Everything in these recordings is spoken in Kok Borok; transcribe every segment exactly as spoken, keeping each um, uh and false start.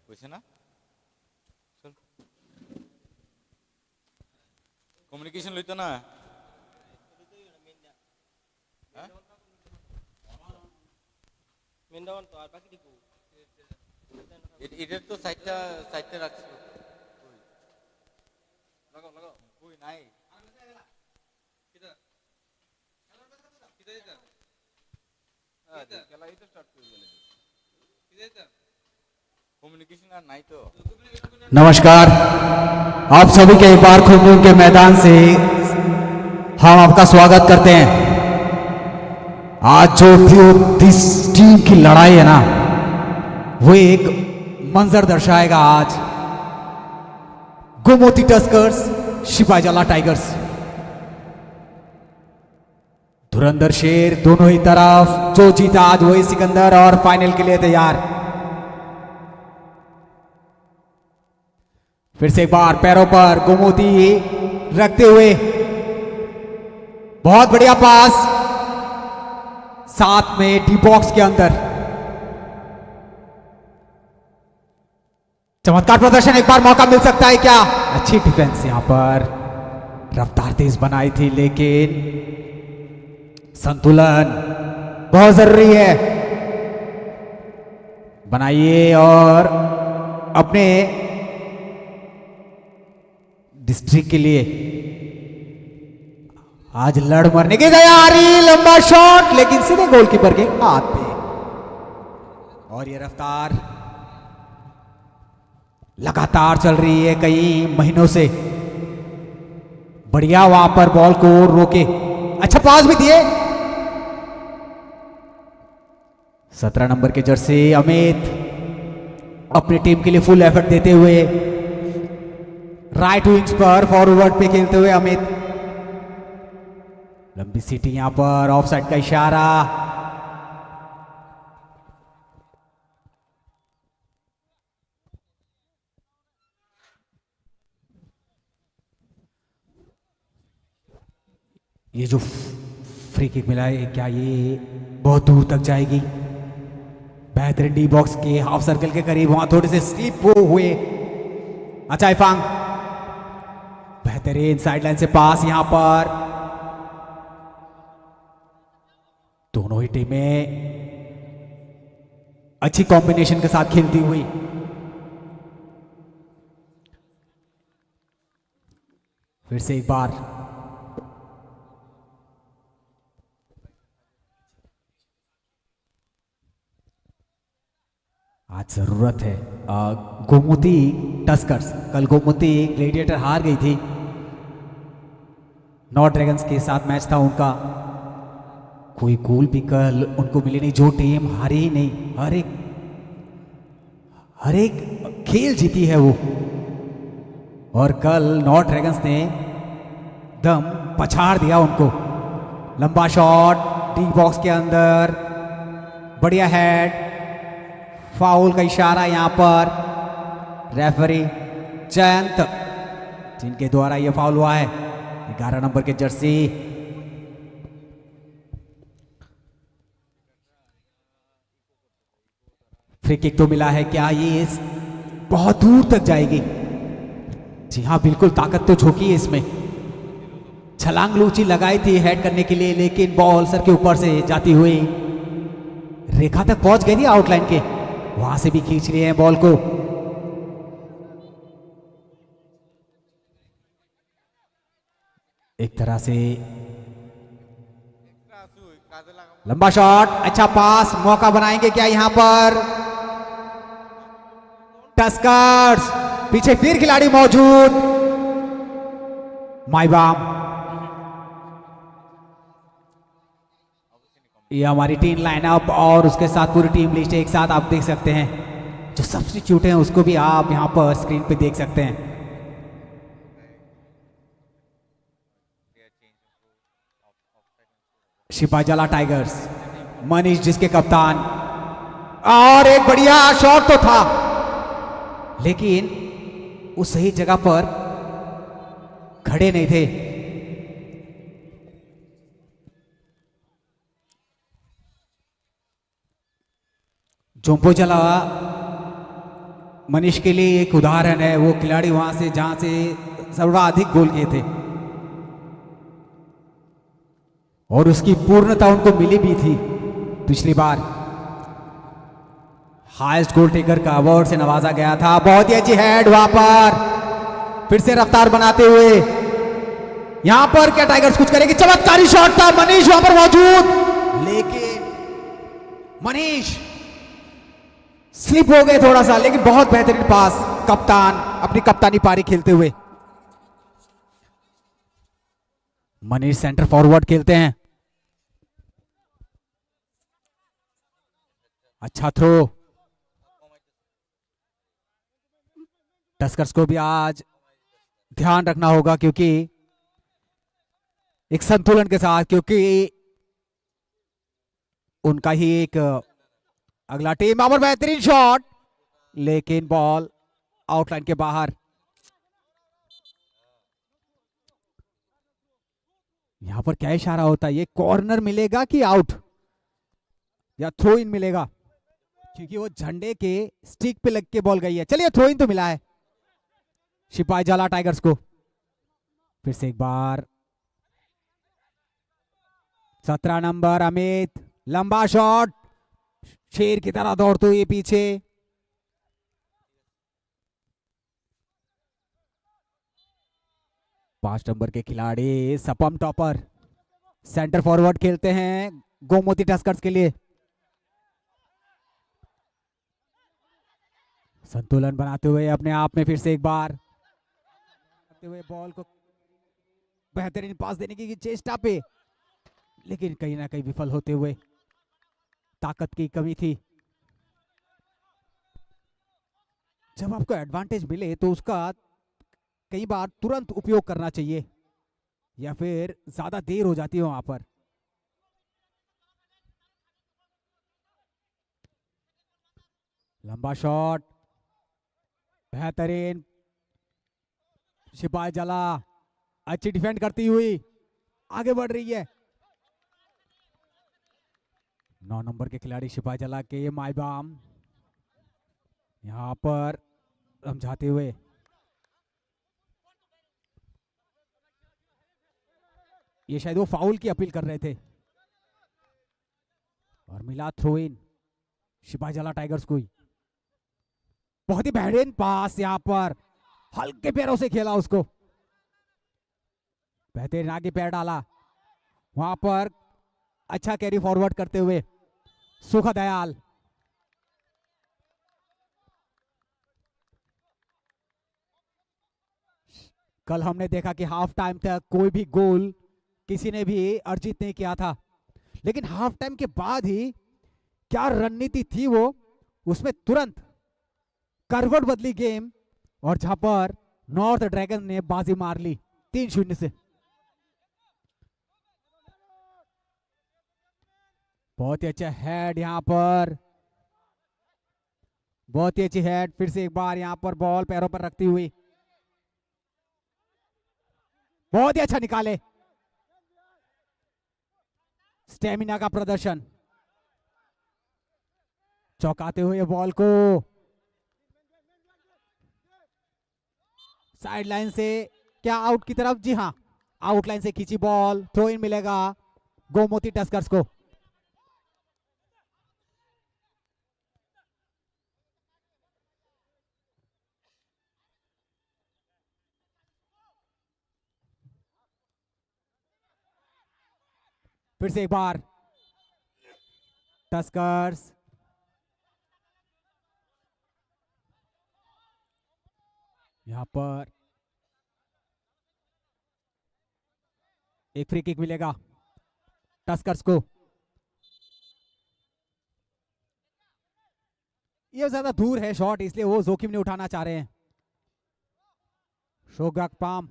Hoise na? Chol. Communication loito na? Ha? Main down to, ar baki diku. এ-, এটার তো সাইডটা, সাইডটা রাখছিল। কই? লাগাও, লাগাও। কই নাই? কিতা? কিতা দিতা? হ্যাঁ, কিতা? খেলা এই তো স্টার্ট করে দিলে। কিতা দিতা? নমস্কার, आप सभी के एक बार खुलमुन के मैदान से हम आपका स्वागत करते हैं। आज जो दि-, जिस टीम की लड़ाई है ना, वो एक मंजर दर्शाएगा आज। गोमती टस्कर्स, सिपाहीजला टाइगर्स। धुरंधर शेर दोनों ही तरफ, जो जीता आज वही सिकंदर और फाइनल के लिए तैयार। फिर से एक बार पैरों पर गोमती रखते हुए, बहुत बढ़िया पास, साथ में डी बॉक्स के अंदर। चमत्कार प्रदर्शन, एक बार मौका मिल सकता है क्या? अच्छी डिफेंस यहाँ पर, रफ्तार तेज बनाई थी लेकिन संतुलन बहुत जरूरी है, बनाइए और अपने डिस्ट्रिक्ट के लिए आज लड़ मरने की तैयारी। लंबा शॉट लेकिन सीधे गोलकीपर के हाथ पे, और ये रफ्तार लगातार चल रही है कई महीनों से। बढ़िया वहां पर बॉल को रोके, अच्छा पास भी दिए। सत्रह नंबर के जर्सी अमित अपनी टीम के लिए फुल एफर्ट देते हुए राइट विंग्स पर फॉरवर्ड पे खेलते हुए अमित। लंबी सीटी यहां पर, ऑफसाइड का इशारा। ये जो फ्री किक मिला है, क्या ये बहुत दूर तक जाएगी? बेहतरीन डी बॉक्स के हाफ सर्कल के करीब, वहां थोड़े से स्लिप वो हुए। अच्छा इफांग, बेहतरीन साइडलाइन से पास यहां पर। दोनों ही टीमें अच्छी कॉम्बिनेशन के साथ खेलती हुई। फिर से एक बार, आज जरूरत है, अ, गोमती टस्कर्स, कल गोमती ग्लेडिएटर हार गई थी, नॉट ड्रैगन्स के साथ मैच था उनका। कोई गोल भी कल उनको मिली नहीं, जो टीम हारी ही नहीं, हर एक हर एक खेल जीती है वो। और कल नॉट ड्रैगन्स ने दम पछाड़ दिया उनको। लंबा शॉट, डी बॉक्स के अंदर, बढ़िया हेड, फाउल का इशारा यहाँ पर। रेफरी जयंत, जिनके द्वारा ये फाउल हुआ है, ग्यारह नंबर के जर्सी। फ्री किक तो मिला है, क्या ये इस, बहुत दूर तक जाएगी? जी हाँ, बिल्कुल, ताकत तो झोंकी है इसमें। छलांग लूची लगाई थी हेड करने के लिए, लेकिन बॉल सर के ऊपर से जाती हुई रेखा तक पहुंच गई थी आउटलाइन के, वहां से भी खींच लिए हैं बॉल को। एक तरह से लंबा शॉट, अच्छा पास, मौका बनाएंगे क्या यहाँ पर टस्कर्स? पीछे फिर खिलाड़ी मौजूद, माइबाम। ये हमारी टीम लाइनअप और उसके साथ पूरी टीम लिस्ट एक साथ आप देख सकते हैं। जो सब्स्टिट्यूट हैं उसको भी आप यहाँ पर स्क्रीन पे देख सकते हैं। सिपाहीजला टाइगर्स, मनीष जिसके कप्तान, और एक बढ़िया शॉट तो था, लेकिन वो सही जगह पर खड़े नहीं थे। Jompuijala मनीष के लिए एक उदाहरण है, वो खिलाड़ी वहां से जहां से सर्वाधिक गोल किए थे और उसकी पूर्णता उनको मिली भी थी। पिछली बार हाईएस्ट गोल टेकर का अवार्ड से नवाजा गया था। बहुत ही अच्छी हेड वहां पर, फिर से रफ्तार बनाते हुए यहां पर क्या टाइगर्स कुछ करेगी? चमत्कारी शॉट था, मनीष वहां पर मौजूद, लेकिन मनीष स्लिप हो गए थोड़ा सा, लेकिन बहुत बेहतरीन पास। कप्तान अपनी कप्तानी पारी खेलते हुए, मनीष सेंटर फॉरवर्ड खेलते हैं। अच्छा थ्रो। टस्कर्स को भी आज ध्यान रखना होगा, क्योंकि एक संतुलन के साथ, क्योंकि उनका ही एक अगला टीम, और बेहतरीन शॉट, लेकिन बॉल आउटलाइन के बाहर। यहां पर क्या इशारा होता है? ये कॉर्नर मिलेगा कि आउट या थ्रो इन मिलेगा? क्योंकि वो झंडे के स्टिक पे लग के बॉल गई है। चलिए, थ्रो इन तो मिला है सिपाही जला टाइगर्स को। फिर से एक बार सत्रह नंबर अमित, लंबा शॉट, शेर की तरह दौड़ते हुए पीछे। पांच नंबर के खिलाड़ी सपम टॉपर सेंटर फॉरवर्ड खेलते हैं गोमती टस्कर्स के लिए। संतुलन बनाते हुए अपने आप में फिर से एक बार करते हुए बॉल को बेहतरीन पास देने की चेष्टा पे, लेकिन कहीं ना कहीं विफल होते हुए। ताकत की कमी थी। जब आपको एडवांटेज मिले तो उसका कई बार तुरंत उपयोग करना चाहिए, या फिर ज्यादा देर हो जाती है वहां पर। लंबा शॉट, बेहतरीन। सिपाही जला अच्छी डिफेंड करती हुई आगे बढ़ रही है। नौ नंबर के खिलाड़ी सिपाही जला के माइबाम यहां पर समझाते हुए, ये शायद वो फाउल की अपील कर रहे थे, और मिला थ्रो इन सिपाही जला टाइगर्स को ही। बहुत ही बेहतरीन पास, यहां पर हल्के पैरों से खेला उसको, बेहतरीन आगे पैर डाला, वहां पर अच्छा कैरी फॉरवर्ड करते हुए सुखा दयाल। कल हमने देखा कि हाफ टाइम तक कोई भी गोल किसी ने भी अर्जित नहीं किया था, लेकिन हाफ टाइम के बाद ही क्या रणनीति थी वो, उसमें तुरंत करवट बदली गेम, और जहां पर नॉर्थ ड्रैगन ने बाजी मार ली तीन शून्य से। बहुत ही अच्छा हेड यहां पर, बहुत ही अच्छी हेड। फिर से एक बार यहां पर बॉल पैरों पर रखती हुई, बहुत ही अच्छा निकाले, स्टेमिना का प्रदर्शन, चौंकाते हुए बॉल को साइडलाइन से क्या आउट की तरफ? जी हाँ, आउटलाइन से खींची बॉल, थ्रो इन मिलेगा गोमती टस्कर्स को। फिर से एक बार टस्कर्स, यहां पर एक फ्री किक मिलेगा टस्कर्स को। ये ज्यादा दूर है शॉट, इसलिए वो जोखिम नहीं उठाना चाह रहे हैं। शोगक पाम,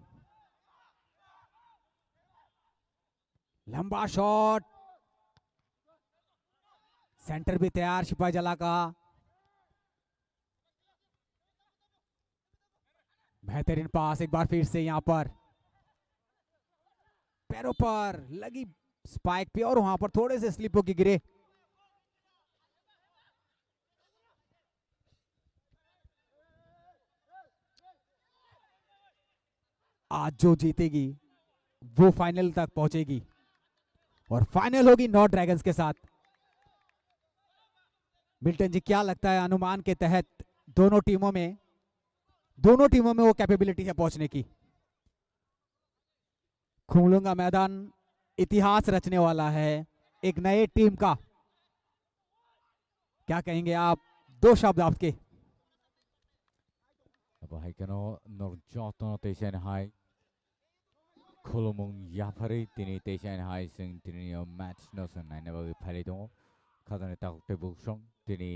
लंबा शॉट, सेंटर भी तैयार सिपाही जला का। बेहतरीन पास, एक बार फिर से यहां पर पैरों पर लगी स्पाइक पे और वहां पर थोड़े से स्लिप होके गिरे। आज जो जीतेगी वो फाइनल तक पहुंचेगी और फाइनल होगी नौ ड्रैगन्स के साथ। मिल्टन जी, क्या लगता है, अनुमान के तहत दोनों टीमों में, दोनों टीमों में वो कैपेबिलिटी है पहुंचने की? खुंगलुंग का मैदान इतिहास रचने वाला है एक नए टीम का। क्या कहेंगे आप? दो शब्द आपके। Abo hai kheno norok jotono teisa ni hai khulumung yapharwi tini teisa ni hai chwng tini o match no chwng naina bagwi phailai tongo. Khajani takhuk tei bukhuk song tini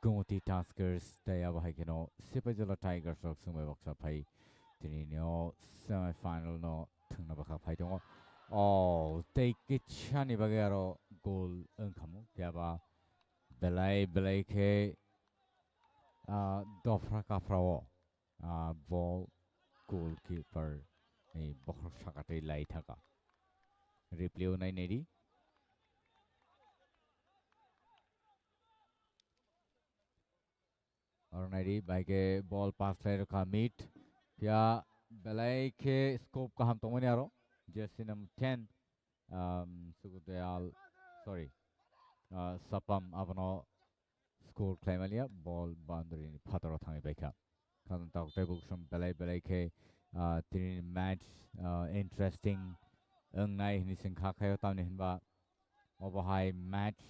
Gumoti Tuskers tei abo hai kheno Sipaijala Tigers rok chwng bai baksa phai tini ni o semi final no thwngna bwkha phai tongo. O tei kisa ni bagwi aro goal wngkhamu phiya ba belai belai khe, ah, dophra kaphra o, ah, ball goalkeeper ni bokhorok saka tei lai thaka. Replay o nai nai di. Oro nai di, bai khe ball pass khlai rwkha mid. Phiya belai khe scope kaham tongmani aro. Jersey number ten, um, Sukudayal, sorry, uh, Sapam abono score khlai maliya, ball boundary ni phataro thangwi baikha. Khajani takhuk tei bukhuk song belai belai khe, ah, tini match, ah, interesting wngnai hwnwi chwng kha khaio, tamni hwnba obo hai match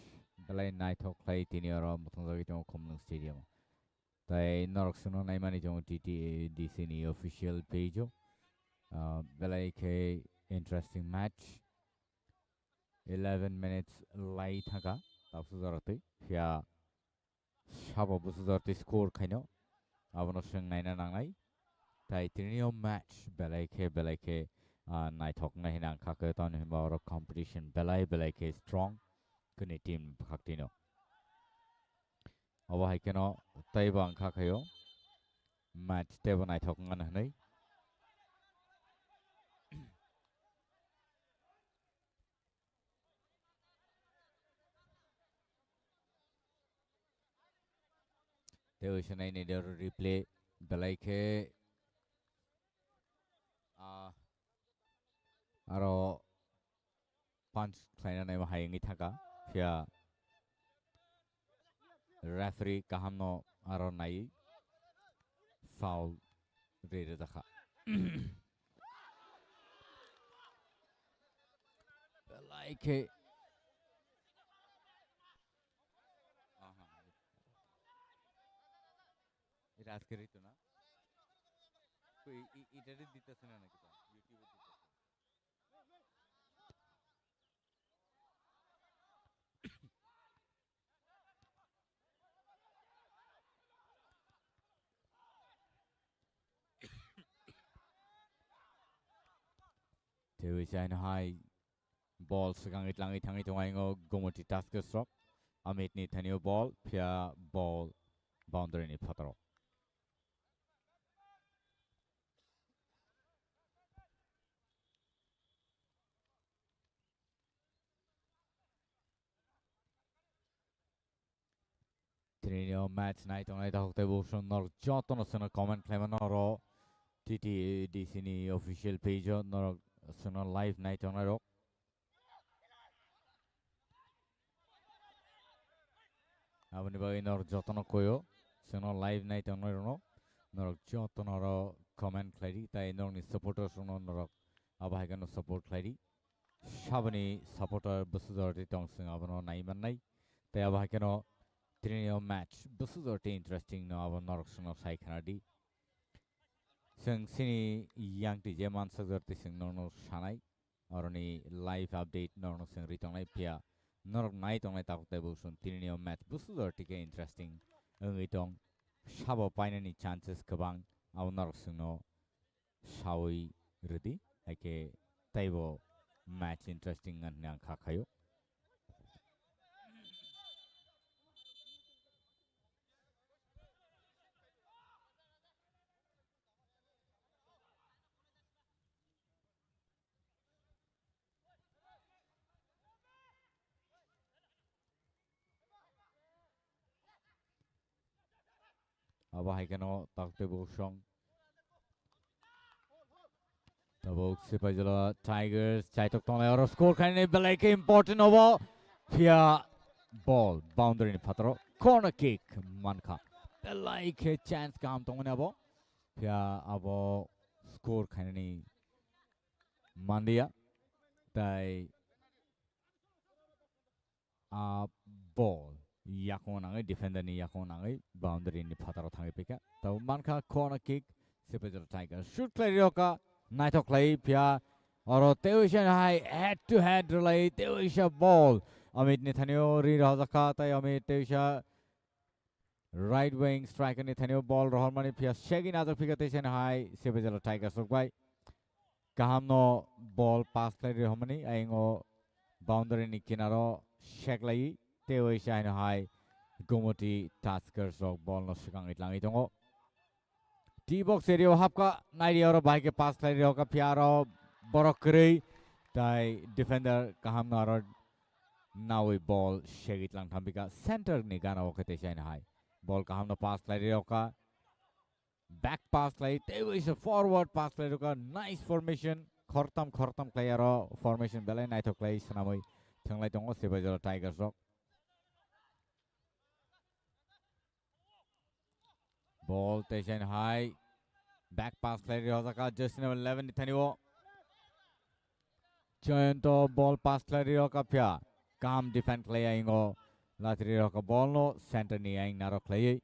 belai naithok khlai tini oro mwthangjakgwi tongo Khumlwng Stadium o. Tai norok chwngno naimani tongo T T A D C ni official page o. Ah, belai khe interesting match. Eleven minutes lai thangkha, taksa jora twi. Phiya sabo bwsajor twi score khaino. Abono chwng naina nangnai. Tai tini o match belai khe, belai khe, ah, naithok nai hwnwi ang kha khe, tamni hwnba oro competition belai, belai khe strong kuni team bwkhak tino. Obo hai kheno teibo ang kha khaio match teibo naithok wngmano hwnwi. Tei uaisa naini de replay belai khe, ah, aro punch khlaina naima hai wngwi thangkha. Phiya referee kahamno aro naiwi foul ri rwjakha. Belai khe. Aha. Ita aske rito na? Ko i, i, ita ri dita sana na kita. YouTube dita sana. Tei uaisa haino hai ball swkangwi tlangwi thangwi tongo aingo Gumoti Tuskers rok. Amit ni thani o ball, phiya ball boundary ni phataro. Tini o match nai tongnai takhuk tei bukhuk song norok jotono chwngno comment khlaimano oro T T A D C ni official page o norok chwngno live nai tongnai rok. Aboni bagwi norok jotono koyo chwngno live nai tongnai rokno norok jotono oro comment khlai di, tai norokni supporters rokno norok abo hai kheno support khlai di. Saboni supporter bwsajor twi tong chwng abono nai mannai. Tei abo hai kheno tini o match bwsajor twi interesting no abo norok chwngno sai khna di. Chwng chini yang twi je mansajor twi chwng norokno sanai. Oroni live update norokno chwng ri tongnai phiya norok nai tongnai takhuk tei bukhuk song tini o match bwsajor twi khe interesting wngwi tong. Sabo painani chances kwbang abo norok chwngno sawi rwdi, hai khe teibo match interesting wngna hwnwi ang kha khaio. Abo hai kheno taktwi bukhuk song. Tabuk Sipaijala Tigers chaitok tonglai oro score khainani belai khe important obo. Phiya ball boundary ni phataro corner kick mankha. Belai khe chance kaham tongmani abo. Phiya abo score khainani manliya. Tai a ball yakung nangwi, defender ni yakung nangwi boundary ni phataro thangwi phaikha. Tabo mankha corner kick, Sipaijala Tigers shoot khlai rioka, naithok khlai phiya oro teisa hai head to head rwlai teisa ball Amit ni thanio ri rwjakha, tai Amit teisa right wing striker ni thanio ball rohormani phiya segini ajak phika teisa hai Sipaijala Tigers rok bai. Kaham no ball pass khlai rihormani, ayingo boundary ni kinaro seklai, tei waisa haino hai Gumoti Tuskers rok ball no swkangwi tlangwi tongo. D box area o hapka, naidi oro bahai khe pass khlai rihorka, phiya aro borok kwrwi, tai defender kaham no aro nawi ball segwi tlang thambika center ni gana o khe teisa haino hai. Ball kaham no pass khlai rihorka. Back pass khlai, tei waisa forward pass khlai rwkha, nice formation, khortam khortam khlai aro formation belai naithok khlai swnamwi thwnglai tongo Sipaijala Tigers rok. Ball teisa haino hai, back pass khlai rihorjakha jersey number eleven ni thanio. Jayanto ball pass khlai rihorkha phiya, kaham defend khlai ayingo, lathi rihorkha ball no center ni aying narok khlaiwi.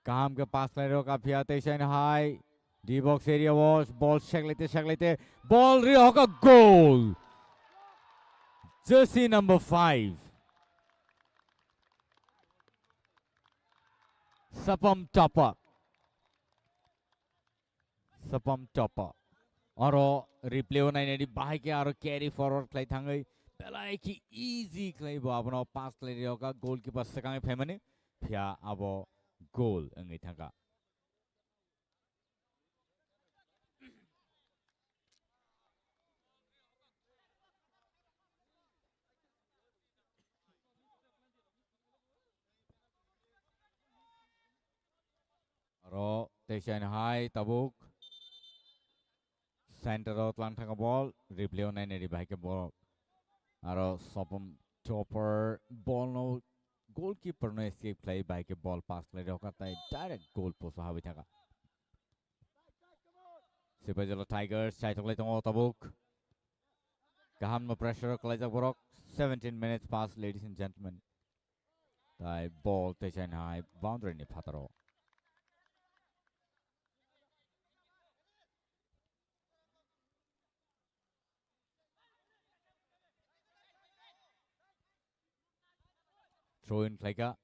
Kaham khe pass khlai rihorkha phiya teisa haino hai. D box area o ball seklaite seklaite ball rihorkha goal. Jersey number five. Sapam Tapa. Sapam Tapa. Aro replay o nainani bahai khe aro carry forward khlai thangwi belai khe easy khlai bo abono pass khlai rihorkha goalkeeper swkangwi phaimani phiya abo goal wngwi thangkha. Aro teisa haino hai tabuk center o tlang thangkha ball, replay o nainani bahai khe ball. Aro Sopom Chopper ball no goalkeeper no escape khlai bahai khe ball pass khlai rihorkha tai direct goal post o habwi thangkha. Sipaijala Tigers chaitok lai tongo tabuk. Kaham no pressure khlaijak borok. Seventeen minutes pass, ladies and gentlemen. Tai ball teisa haino hai boundary ni phataro. Throw in khlaikha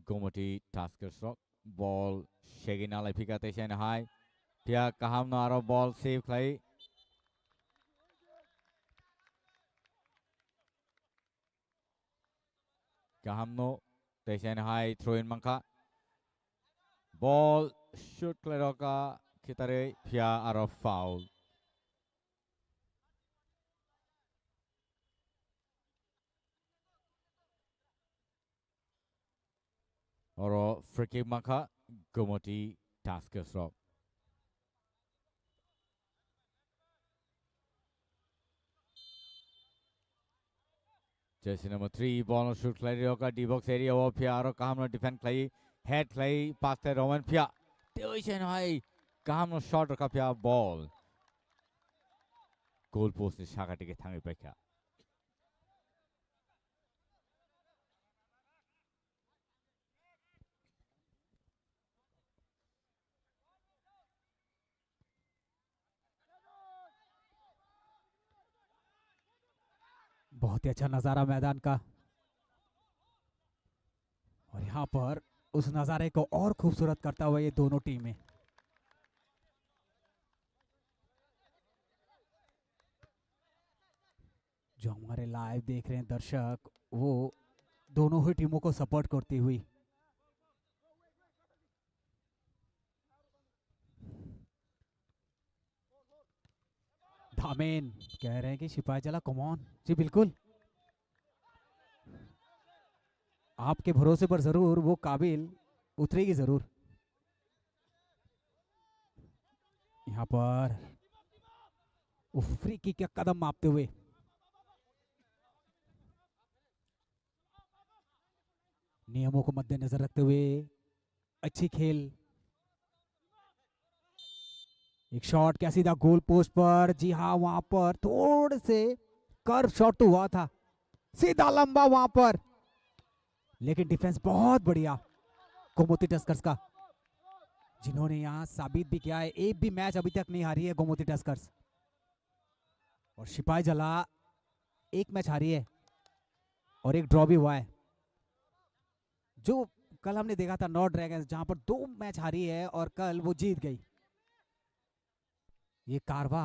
Gumoti Tuskers rok. Ball segina lai phika teisa haino hai. Phiya kaham no aro ball save khlai. Kaham no teisa haino hai throw in mankha. Ball shoot khlai rokha khitarwi phiya aro foul. Oro free kick mankha Gumoti Tuskers rok. Jersey number three ball no shoot khlai rioka D box area o phiya aro kaham no defend khlai, head khlai pass khlai Roman phiya. Tewi sen hai kaham no shot rokha phiya ball goal post ni saka dige thangwi paikha. बहुत ही अच्छा नज़ारा मैदान का, और यहाँ पर उस नज़ारे को और खूबसूरत करता हुआ ये दोनों टीमें। जो हमारे लाइव देख रहे हैं दर्शक, वो दोनों ही टीमों को सपोर्ट करती हुई। धामेन कह रहे हैं कि सिपाही जला कमॉन। जी बिल्कुल, आपके भरोसे पर जरूर वो काबिल उतरेगी जरूर। यहाँ पर वो फ्री किक का कदम मापते हुए नियमों को मद्देनजर रखते हुए अच्छी खेल। एक शॉट क्या सीधा गोल पोस्ट पर। जी हाँ, वहां पर थोड़े से कर्व शॉट तो हुआ था, सीधा लंबा वहां पर, लेकिन डिफेंस बहुत बढ़िया गोमती टस्कर्स का, जिन्होंने यहाँ साबित भी किया है। एक भी मैच अभी तक नहीं हारी है गोमती टस्कर्स। और सिपाही जला एक मैच हारी है और एक ड्रॉ भी हुआ है। जो कल हमने देखा था नौ ड्रैगन्स, जहां पर दो मैच हारी है और कल वो जीत गई। ये कारवा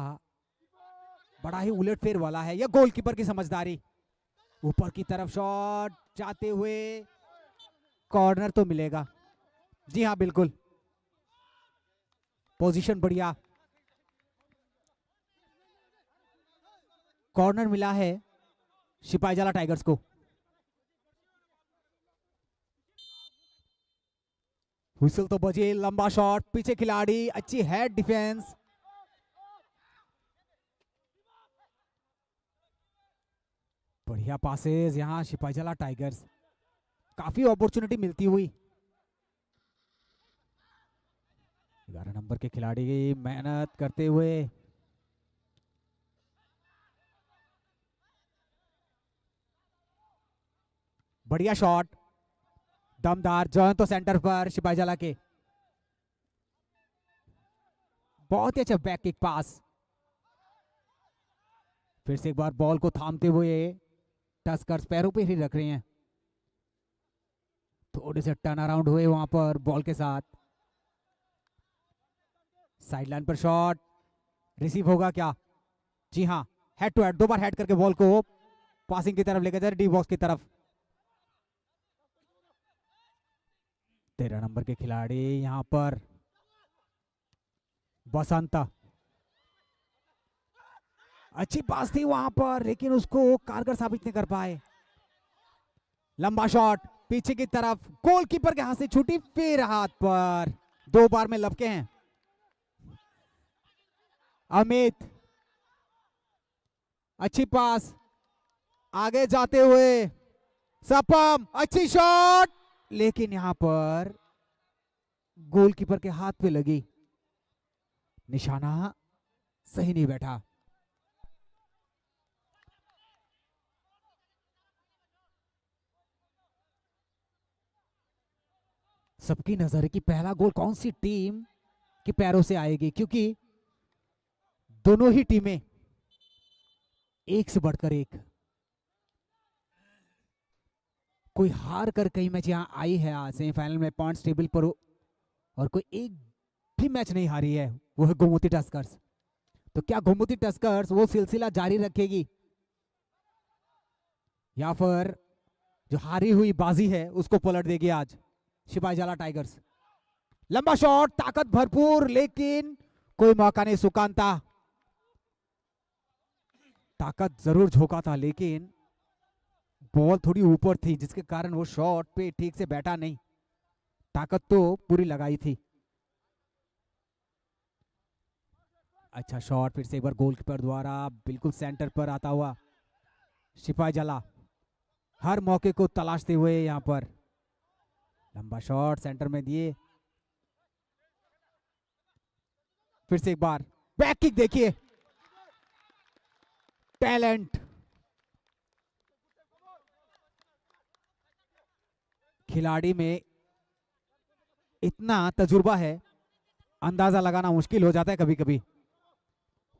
बड़ा ही उलटफेर वाला है। ये गोलकीपर की समझदारी, ऊपर की तरफ शॉट जाते हुए कॉर्नर तो मिलेगा। जी हाँ, बिल्कुल, पोजीशन बढ़िया, कॉर्नर मिला है सिपाहीजला टाइगर्स को। व्हिसल तो बजे, लंबा शॉट, पीछे खिलाड़ी, अच्छी हेड डिफेंस, बढ़िया पासेस। यहाँ सिपाहीजला टाइगर्स काफी अपॉर्चुनिटी मिलती हुई। ग्यारह नंबर के खिलाड़ी मेहनत करते हुए, बढ़िया शॉट, दमदार जयंत सेंटर पर सिपाहीजला के, बहुत ही अच्छा बैक किक पास। फिर से एक बार बॉल को थामते हुए टस्कर्स पैरों पे ही रख रहे हैं। थोड़े से टर्न अराउंड हुए वहां पर बॉल के साथ। साइडलाइन पर शॉट रिसीव होगा क्या? जी हाँ, हेड टू हेड, दो बार हेड करके बॉल को पासिंग की तरफ लेकर जा रहे, डी बॉक्स की तरफ। तेरह नंबर के खिलाड़ी यहाँ पर बसंत, अच्छी पास थी वहां पर, लेकिन उसको कारगर साबित नहीं कर पाए। लंबा शॉट पीछे की तरफ, गोलकीपर के हाथ से छूटी, फिर हाथ पर, दो बार में लपके हैं अमित। अच्छी पास, आगे जाते हुए सपम, अच्छी शॉट, लेकिन यहां पर गोलकीपर के हाथ पे लगी, निशाना सही नहीं बैठा। सबकी नजर है कि पहला गोल कौन सी टीम के पैरों से आएगी, क्योंकि दोनों ही टीमें एक से बढ़कर एक, कोई हार कर कई मैच यहाँ आई है आज सेमीफाइनल में पॉइंट्स टेबल पर, और कोई एक भी मैच नहीं हारी है, वो है गोमती टस्कर्स। तो क्या गोमती टस्कर्स वो सिलसिला जारी रखेगी या फिर जो हारी हुई बाजी है उसको पलट देगी आज सिपाहीजला टाइगर्स? लंबा शॉट, ताकत भरपूर, लेकिन कोई मौका नहीं सुकांता। ताकत जरूर झोंका था, लेकिन बॉल थोड़ी ऊपर थी, जिसके कारण वो शॉट पे ठीक से बैठा नहीं। ताकत तो पूरी लगाई थी। अच्छा शॉट, फिर से एक बार गोलकीपर द्वारा बिल्कुल सेंटर पर आता हुआ सिपाहीजला, हर मौके को तलाशते हुए यहाँ पर लंबा शॉट सेंटर में दिए। फिर से एक बार बैक किक, देखिए टैलेंट, खिलाड़ी में इतना तजुर्बा है, अंदाजा लगाना मुश्किल हो जाता है कभी कभी।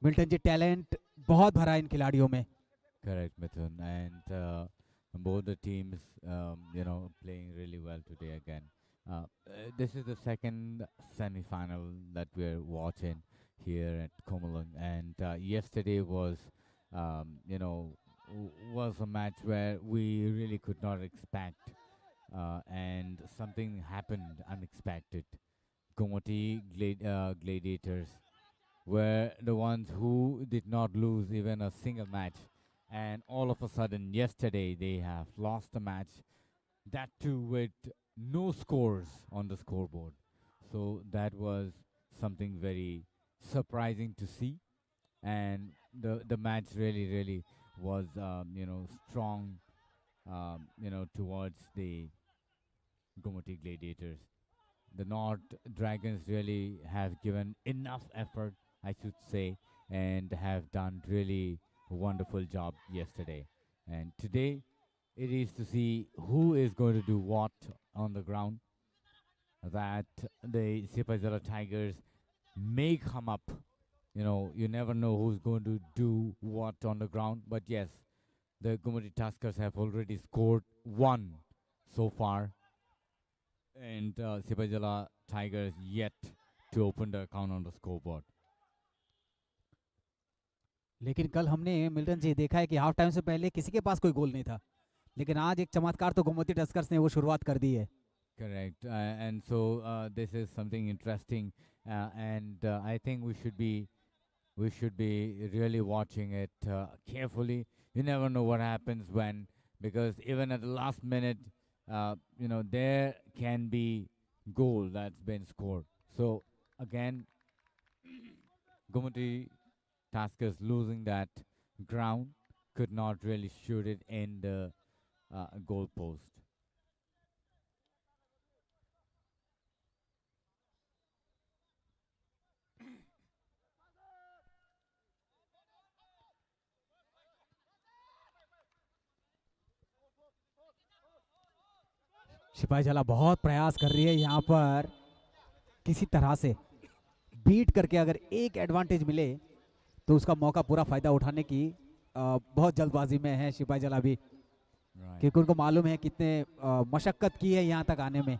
मिल्टन जी, टैलेंट बहुत भरा है इन खिलाड़ियों में। Correct, Mithun. And uh, both the teams, um, you know, playing really well today again. Uh, uh, this is the second semi-final that we're watching here at Khumulwng, and uh, yesterday was, um, you know, w- was a match where we really could not expect, uh, and something happened unexpected. Gomoti glad- uh, Gladiators were the ones who did not lose even a single match, and all of a sudden yesterday they have lost the match, that too with no scores on the scoreboard. So that was something very surprising to see, and the the match really really was, um, you know, strong, um, you know, towards the Gumoti Gladiators. The North Dragons really have given enough effort, I should say, and have done really a wonderful job yesterday. And today, it is to see who is going to do what on the ground. That the Sipaijala Tigers may come up. You know, you never know who's going to do what on the ground. But yes, the Gumoti Tuskers have already scored one so far. And uh, Sipaijala Tigers yet to open the account on the scoreboard. लेकिन कल हमने, मिल्टन जी, देखा है कि half time से पहले किसी के पास कोई गोल नहीं था, लेकिन आज एक चमत्कार तो गोमती टस्कर्स ने वो शुरुआत कर दी है। Correct. Uh, and so uh, this is something interesting. Uh, and uh, I think we should be we should be really watching it uh, carefully. You never know what happens when, because even at the last minute, uh, you know, there can be goal that's been scored. So again, Gumoti Tuskers losing that ground, could not really shoot it in the uh, goal post. सिपाही जला बहुत प्रयास कर रही है यहाँ पर, किसी तरह से बीट करके अगर एक एडवांटेज मिले तो उसका मौका पूरा फ़ायदा उठाने की अ, बहुत जल्दबाजी में है सिपाही जला भी, Right. क्योंकि उनको मालूम है कितने अ, मशक्कत की है यहाँ तक आने में,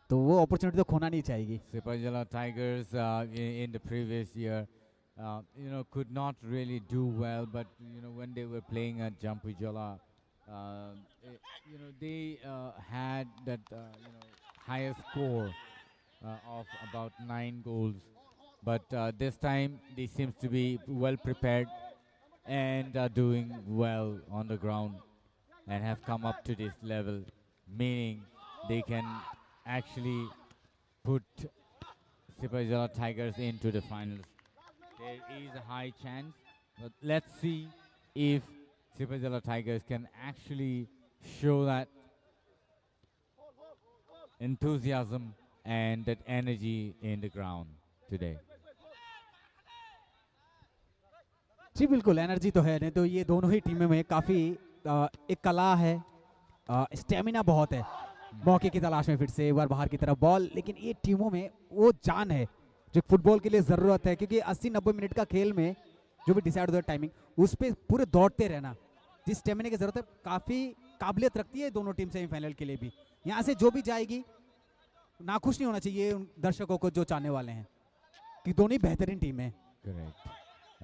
तो वो अपॉर्चुनिटी तो खोना नहीं चाहेगी। Sipaijala Tigers uh, in, in the previous year, uh, you know, could not really do well, but you know, when they were playing at Jampui Jola, uh, eh, you know, they uh, had that uh, you know, higher score uh, of about nine goals. But uh, this time, they seems to be well prepared and are doing well on the ground and have come up to this level, meaning they can actually put Sipaijala Tigers into the finals. There is a high chance, but let's see if Sipaijala Tigers can actually show that enthusiasm and that energy in the ground today. जी बिल्कुल, एनर्जी तो है, नहीं तो ये दोनों ही टीमें में काफ़ी अ, एक कला है, स्टेमिना बहुत है। मौके की तलाश में फिर से एक बार बाहर की तरफ बॉल, लेकिन ये टीमों में वो जान है जो फुटबॉल के लिए ज़रूरत है, क्योंकि अस्सी नब्बे मिनट का खेल में जो भी डिसाइड होता है टाइमिंग, उस पर पूरे दौड़ते रहना, जिस स्टेमिना की ज़रूरत है, काफ़ी काबिलियत रखती है दोनों टीम सेमीफाइनल के लिए भी। यहाँ से जो भी जाएगी, नाखुश नहीं होना चाहिए उन दर्शकों को जो चाहने वाले हैं कि दोनों ही बेहतरीन टीम है। Correct.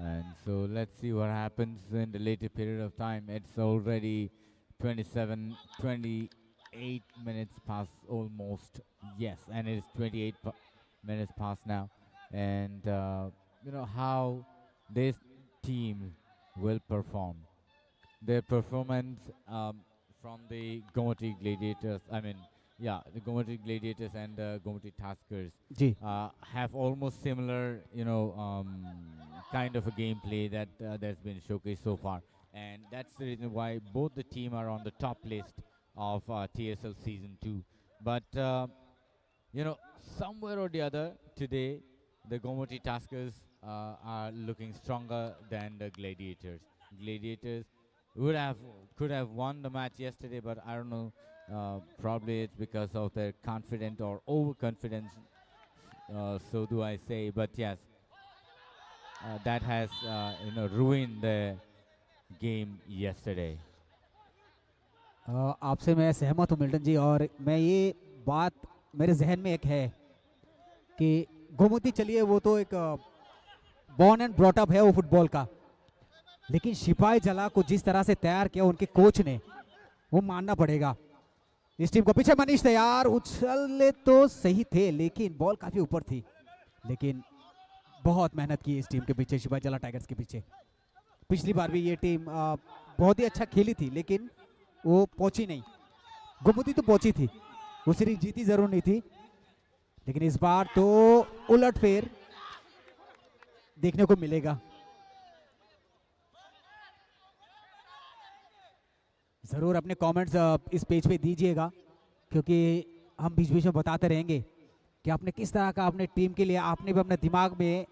And so let's see what happens in the later period of time. It's already twenty-seven, twenty-eight minutes past almost. Yes, and it's twenty-eight pa- minutes past now. And, uh, you know, how this team will perform. Their performance um, from the Gomati Gladiators, I mean, yeah, the Gomati Gladiators and the Gomati Tuskers ji uh, have almost similar, you know, um, kind of a gameplay that uh, that's been showcased so far, and that's the reason why both the team are on the top list of uh, T S L season two. But uh, you know, somewhere or the other today, the Gomati Tuskers uh, are looking stronger than the Gladiators. Gladiators would have could have won the match yesterday, but I don't know. Uh, probably it's because of their confident or overconfidence. Uh, so do I say? But yes, uh, that has uh, you know, ruined the game yesterday. अ, आपसे मैं सहमत हूँ मिल्टन जी, और मैं ये बात, मेरे जहन में एक है कि गोमती, चलिए, वो तो एक बॉर्न एंड ब्रॉट अप है वो फुटबॉल का, लेकिन सिपाही जला को जिस तरह से तैयार किया उनके कोच ने, वो मानना पड़ेगा। इस टीम को पीछे मनीष तैयार, उछले तो सही थे लेकिन बॉल काफ़ी ऊपर थी, लेकिन बहुत मेहनत की इस टीम के पीछे, सिपाही जला टाइगर्स के पीछे। पिछली बार भी ये टीम अ, बहुत ही अच्छा खेली थी, लेकिन वो पहुंची नहीं। गोमती तो पहुंची थी, वो सीरीज जीती जरूर नहीं थी, लेकिन इस बार तो उलटफेर। देखने को मिलेगा। जरूर अपने कमेंट्स इस पेज पे दीजिएगा, क्योंकि हम बीच बीच में बताते रहेंगे कि आपने किस तरह का अपने टीम के लिए, आपने भी अपने दिमाग में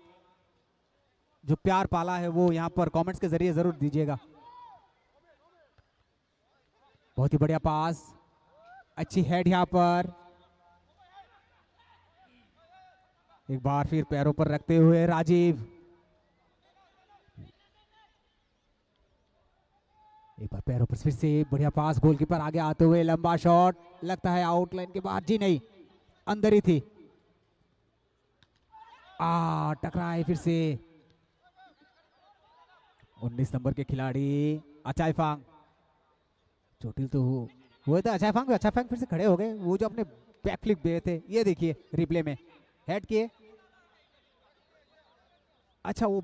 जो प्यार पाला है, वो यहाँ पर कमेंट्स के जरिए जरूर दीजिएगा। बहुत ही बढ़िया पास, अच्छी हेड यहाँ पर। एक बार फिर पैरों पर रखते हुए राजीव, एक बार पैरों पर फिर से बढ़िया पास, गोलकीपर आगे आते हुए लंबा शॉट, लगता है आउटलाइन के बाहर, जी नहीं, अंदर ही थी। आ, टकराए फिर से उन्नीस नंबर के खिलाड़ी अचाईफांग। चोटिल तो हु-, हुए थे अचाईफांग, अचाईफांग फिर से खड़े हो गए। वो जो अपने बैक फ्लिप गए थे, ये देखिए रिप्ले में, हेड किए। अच्छा, वो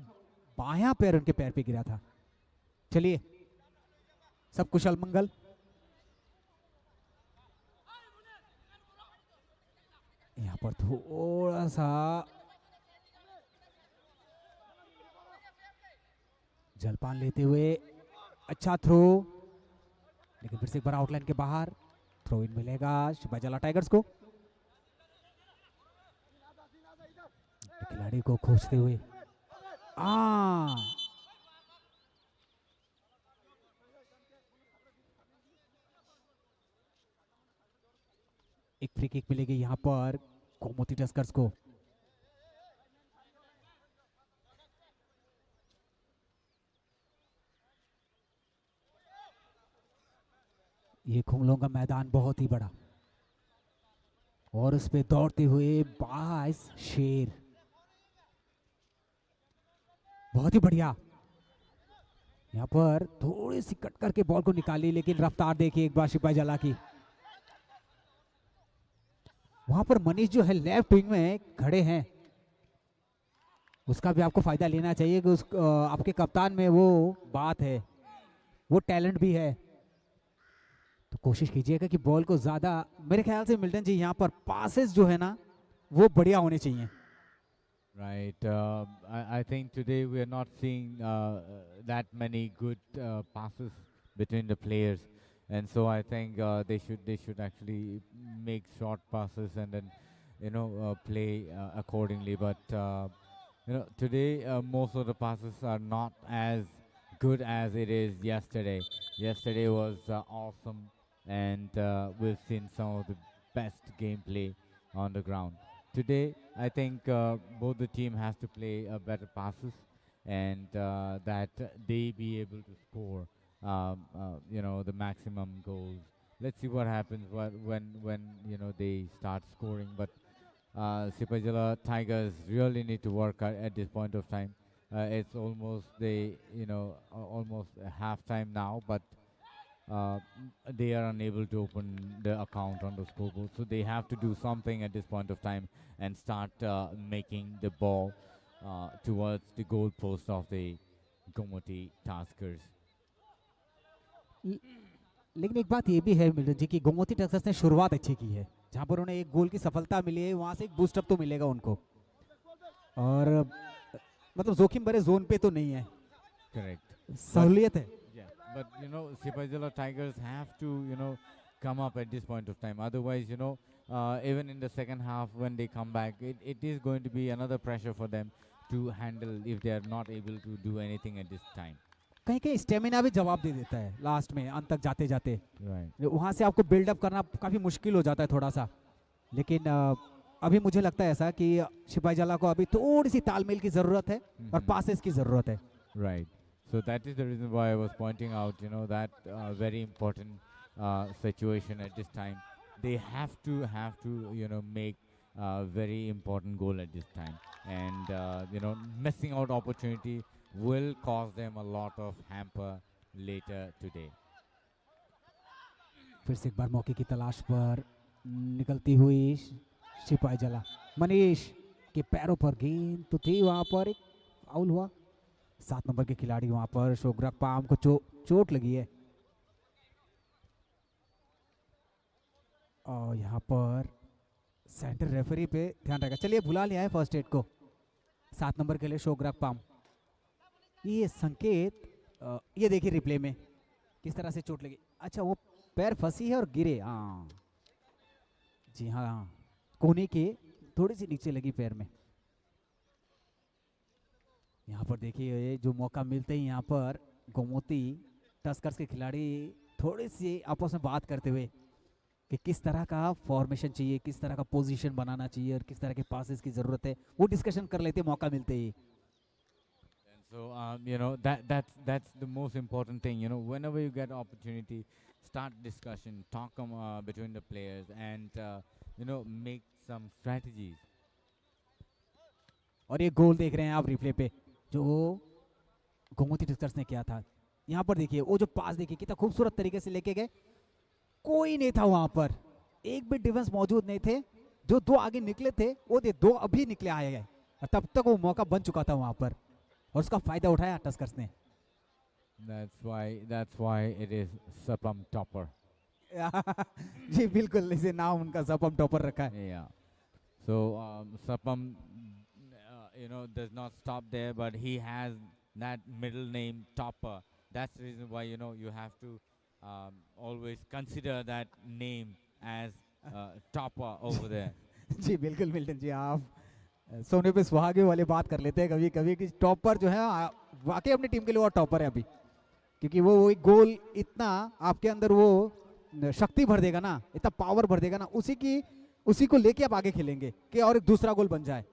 बायां पैर उनके पैर पे गिरा था। चलिए, सब कुशल मंगल। यहाँ पर थोड़ा सा जलपान लेते हुए अच्छा थ्रो, लेकिन फिर से एक बार आउटलाइन के बाहर। थ्रो इन मिलेगा सिपाही जला टाइगर्स को। खिलाड़ी को खोजते हुए, आ, एक फ्री किक मिलेगी यहाँ पर गोमती टस्कर्स को। ये खुंगलोंग का मैदान बहुत ही बड़ा, और उस पे दौड़ते हुए बाईस शेर। बहुत ही बढ़िया। यहाँ पर थोड़ी सी कट करके बॉल को निकाली, लेकिन रफ्तार देखिए एक बार सिपाही जला की। वहां पर मनीष जो है लेफ्ट विंग में खड़े हैं, उसका भी आपको फायदा लेना चाहिए कि उस, अ, आपके कप्तान में वो बात है, वो टैलेंट भी है। तो कोशिश कीजिएगा कि बॉल को ज्यादा, मेरे ख्याल से मिल्टन जी, यहाँ पर पासेस जो है ना, वो बढ़िया होने चाहिए। Right. Uh, I, I think today we are not seeing uh, that many good uh, passes between the players, and so I think uh, they should they should actually make short passes and then you know uh, play uh, accordingly. But uh, you know today uh, most of the passes are not as good as it is yesterday. Yesterday was uh, awesome, and uh, we've seen some of the best gameplay on the ground. Today, I think uh, both the team has to play uh, better passes, and uh, that they be able to score, um, uh, you know, the maximum goals. Let's see what happens wh- when when you know they start scoring. But uh, Sipaijala Tigers really need to work at, at this point of time. Uh, it's almost the you know uh, almost half time now, but uh, they are unable to open the account on the scoreboard. So they have to do something at this point of time and start uh, making the ball uh, towards the goal post of the Gomoti Tuskers. ल- लेकिन एक बात ये भी है मिल्टन जी कि गोमती टस्कर्स ने शुरुआत अच्छी की है, जहाँ पर उन्हें एक गोल की सफलता मिली है, वहाँ से एक बूस्टअप तो मिलेगा उनको। और मतलब जोखिम भरे जोन पे तो नहीं है, Correct. सहूलियत है। Yeah, but you know, Sipaijala Tigers have to you know come up at this point of time. Otherwise, you know, uh, even in the second half when they come back, it, it is going to be another pressure for them to handle if they are not able to do anything at this time. कहीं कहीं स्टेमिना भी जवाब दे देता है लास्ट में, अंत तक जाते जाते। Right. वहाँ से आपको बिल्डअप करना काफ़ी मुश्किल हो जाता है थोड़ा सा। लेकिन अ, अभी मुझे लगता है ऐसा कि सिपाही जला को अभी थोड़ी सी तालमेल की ज़रूरत है और Mhm. पासेस की ज़रूरत है। Right. So that is the reason why I was pointing out, you know, that uh, very important uh, situation at this time. They have to have to you know make a very important goal at this time, and uh, you know missing out opportunity will cause them a lot of hamper later today. फिर से एक बार मौके की तलाश पर निकलती हुई सिपाही जला, मनीष के पैरों पर गेंद तो थी, वहां पर एक फाउल हुआ। सात नंबर के खिलाड़ी वहां पर शोग्रक पाम को चो, चोट लगी है। और यहाँ पर सेंटर रेफरी पे ध्यान रखा। चलिए, बुला लिया है फर्स्ट एड को। सात नंबर के लिए शोग्राक पाम। ये संकेत, अ, ये देखिए रिप्ले में किस तरह से चोट लगी। अच्छा, वो पैर फंसी है और गिरे। हाँ, जी हाँ, हाँ। कोने के थोड़ी सी नीचे लगी पैर में। यहाँ पर देखिए, ये जो मौका मिलते ही यहाँ पर गोमती टस्कर्स के खिलाड़ी थोड़ी सी आपस में बात करते हुए कि किस तरह का फॉर्मेशन चाहिए, किस तरह का पोजीशन बनाना चाहिए और किस तरह के पासेस की ज़रूरत है, वो डिस्कशन कर लेते हैं मौका मिलते ही। And so, um, you know, that, that's, that's the most important thing. You know, whenever you get opportunity, start discussion, talk, um, uh, between the players, and, uh, you know, make some strategies. और ये गोल देख रहे हैं आप रिप्ले पे, जो गोमती टस्कर्स ने किया था। यहाँ पर देखिए, वो जो पास देखिए, कितना खूबसूरत तरीके से लेके गए, कोई नहीं था वहाँ पर, एक भी डिफेंस मौजूद नहीं थे। जो दो आगे निकले थे, वो दे दो अभी निकले आए हैं, और तब तक वो मौका बन चुका था वहाँ पर, और उसका फायदा उठाया टस्कर्स ने। That's why, that's why it is Sapam Topper. जी, बिल्कुल, इसे नाम उनका सपम टॉपर रखा है। Yeah. So, um, Sapam, uh, you know, does not stop there, but he has that middle name Topper. That's the reason why, you know, you have to, um, always consider that name as, uh, Topper over there. जी, बिल्कुल, मिल्टन जी, आप, अ, सोने पे सुहागे वाली बात कर लेते हैं कभी-कभी कि टॉपर जो है, आ, वाकई अपनी टीम के लिए वो टॉपर है अभी। क्योंकि वो, वो एक गोल इतना आपके अंदर वो न-, शक्ति भर देगा ना, इतना पावर भर देगा ना, उसी की, उसी को लेके आप आगे खेलेंगे कि और एक दूसरा गोल बन जाए।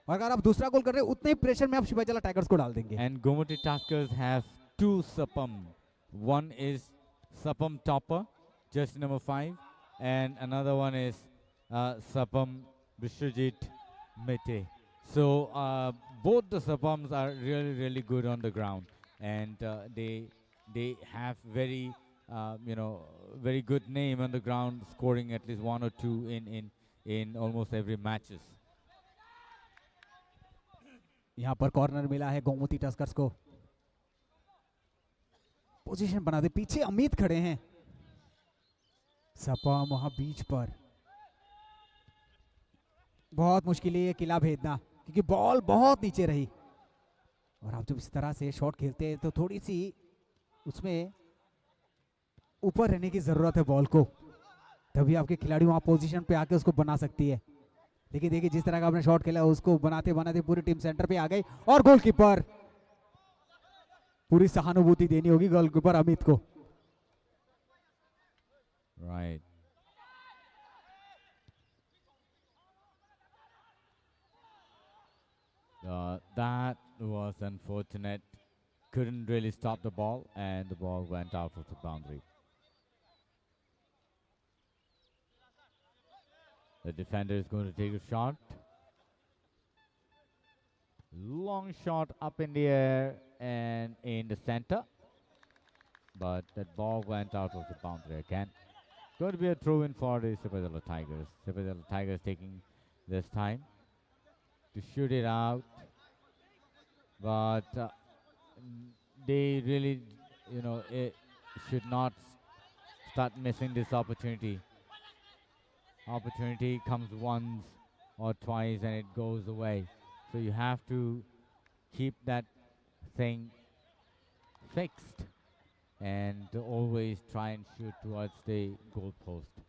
और अगर आप दूसरा गोल कर रहे हैं, उतने ही प्रेशर में आप सिपाही जला टाइगर्स को डाल देंगे। And Gomati Tuskers have two Sapam. One is Sapam Topper, jersey number five, and another one is, uh, Sapam Biswajit Mete. So, uh, both the Sapams are really, really good on the ground, and, uh, they, they have very, uh, you know, very good name on the ground, scoring at least one or two in, in, in almost every matches. यहाँ पर कॉर्नर मिला है गोमती टस्कर्स को। पोजीशन बना दे, पीछे अमित खड़े हैं। सपम वहां बीच पर, बहुत मुश्किल है ये किला भेदना, क्योंकि बॉल बहुत नीचे रही। और आप जब इस तरह से शॉट खेलते हैं, तो थोड़ी सी उसमें ऊपर रहने की ज़रूरत है बॉल को, तभी आपके खिलाड़ी वहां पोजीशन पे आके उसको बना सकती है। लेकिन देखिए, जिस तरह का आपने शॉट खेला, उसको बनाते बनाते पूरी टीम सेंटर पे आ गई और गोलकीपर, पूरी सहानुभूति देनी होगी गोलकीपर अमित को। Right. Uh, that was unfortunate. Couldn't really stop the ball, and the ball went out of the boundary. The defender is going to take a shot. Long shot up in the air and in the center. But that ball went out of the boundary again. Going to be a throw in for the Sepahdala Tigers. Sepahdala Tigers taking this time to shoot it out. But, uh, they really, you know, it should not start missing this opportunity. Opportunity comes once or twice and it goes away. So you have to keep that thing fixed and always try and shoot towards the goal post.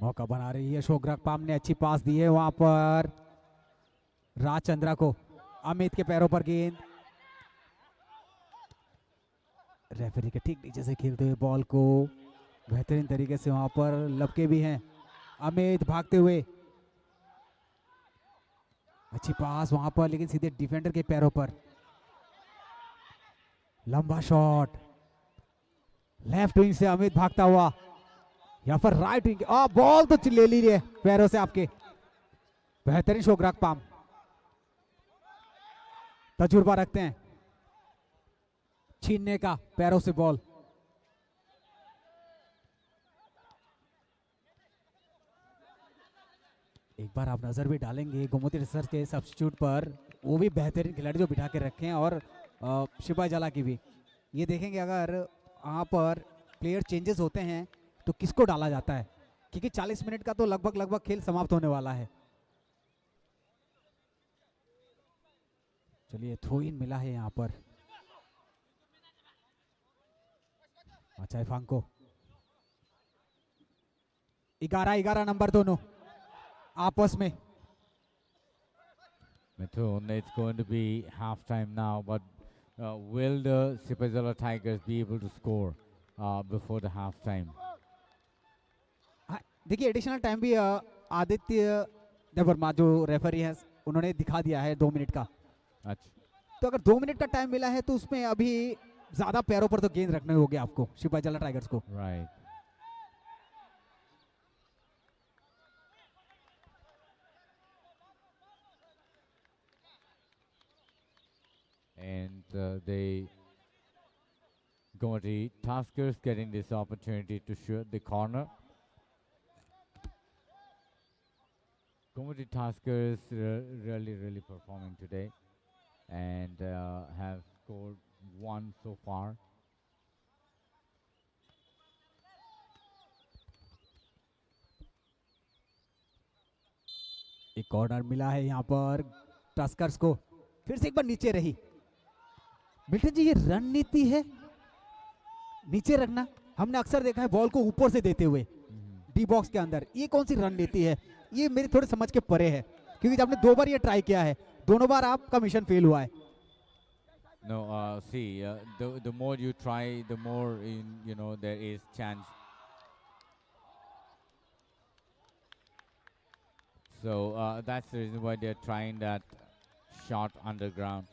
मौका बना रही है शोग्राक पाम ने, अच्छी पास दी है वहां पर राजचंद्रा को। अमित के पैरों पर गेंद, रेफरी के ठीक नीचे से खेलते हुए बॉल को बेहतरीन तरीके से वहां पर लपके भी हैं। अमित भागते हुए, अच्छी पास वहां पर, लेकिन सीधे डिफेंडर के पैरों पर। लंबा शॉट, लेफ्ट विंग से अमित भागता हुआ, या फिर राइट विंग, आ, बॉल तो ले ली रे पैरों से आपके। बेहतरीन शोग्राक पाम, तजुर्बा रखते हैं छीनने का पैरों से बॉल। एक बार आप नजर भी डालेंगे गोमती सर के सब्स्टिट्यूट पर, वो भी बेहतरीन खिलाड़ी जो बिठा के रखे हैं, और, अ, सिपाही जला की भी। ये देखेंगे अगर वहाँ पर प्लेयर चेंजेस होते हैं तो किसको डाला जाता है, क्योंकि चालीस मिनट का तो लगभग लगभग खेल समाप्त होने वाला है। चलिए, थ्रो इन मिला है यहाँ पर। अच्छा है फांको। ग्यारह ग्यारह नंबर दोनों आपस में। Mithun, it's going to be half time now, but uh, will the Sipaijala Tigers be able to score uh, before the half time? हाँ, देखिए, एडिशनल टाइम भी अ, आदित्य देवर्मा जो रेफरी है, उन्होंने दिखा दिया है दो मिनट का। अच्छा। तो अगर दो मिनट का टाइम मिला है तो उसमें अभी ज्यादा पैरों पर तो गेंद रखने होंगे आपको, सिपाही जला टाइगर्स को। Right. And uh, the Gomati Tuskers getting this opportunity to shoot the corner. Gomati Tuskers re- really, really performing today and uh, have scored one so far. एक कॉर्नर मिला है यहाँ पर टस्कर्स को। फिर से एक बार नीचे रही। मिल्टन जी, ये रणनीति है नीचे रखना। हमने अक्सर देखा है बॉल को ऊपर से देते हुए डी बॉक्स के अंदर। ये कौन सी रणनीति है? ये मेरी थोड़ी समझ के परे है, क्योंकि आपने दो बार ये ट्राई किया है, दोनों बार आपका मिशन फेल हुआ है। No, uh, see, uh, the the more you try, the more in, you know, there is chance. So uh, that's the reason why they're trying that shot underground.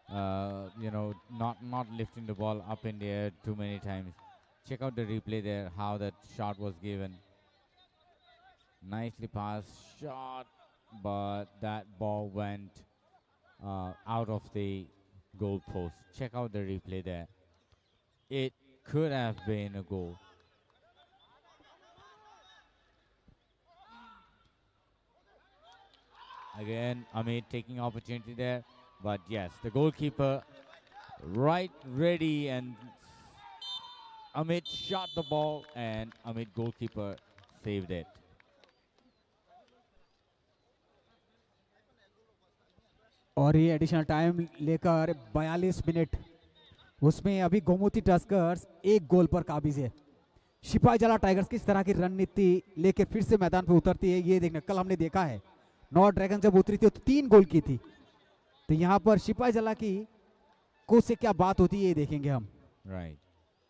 Uh, you know, not not lifting the ball up in the air too many times. Check out the replay there, how that shot was given. Nicely passed shot, but that ball went uh, out of the goal post. Check out the replay there. It could have been a goal. Again, Amit taking opportunity there, but yes, the goalkeeper right ready, and Amit shot the ball, and Amit goalkeeper saved it. और ये additional time लेकर बयालीस मिनट, उसमें अभी गोमती टस्कर्स एक गोल पर काबिज है। सिपाही जला टाइगर्स किस तरह की रणनीति लेके फिर से मैदान पर उतरती है, ये देखने। कल हमने देखा है नॉर्थ ड्रैगन जब उतरी थी तो तीन गोल की थी, तो यहाँ पर सिपाही जला की कोच से क्या बात होती है, ये देखेंगे हम। Right.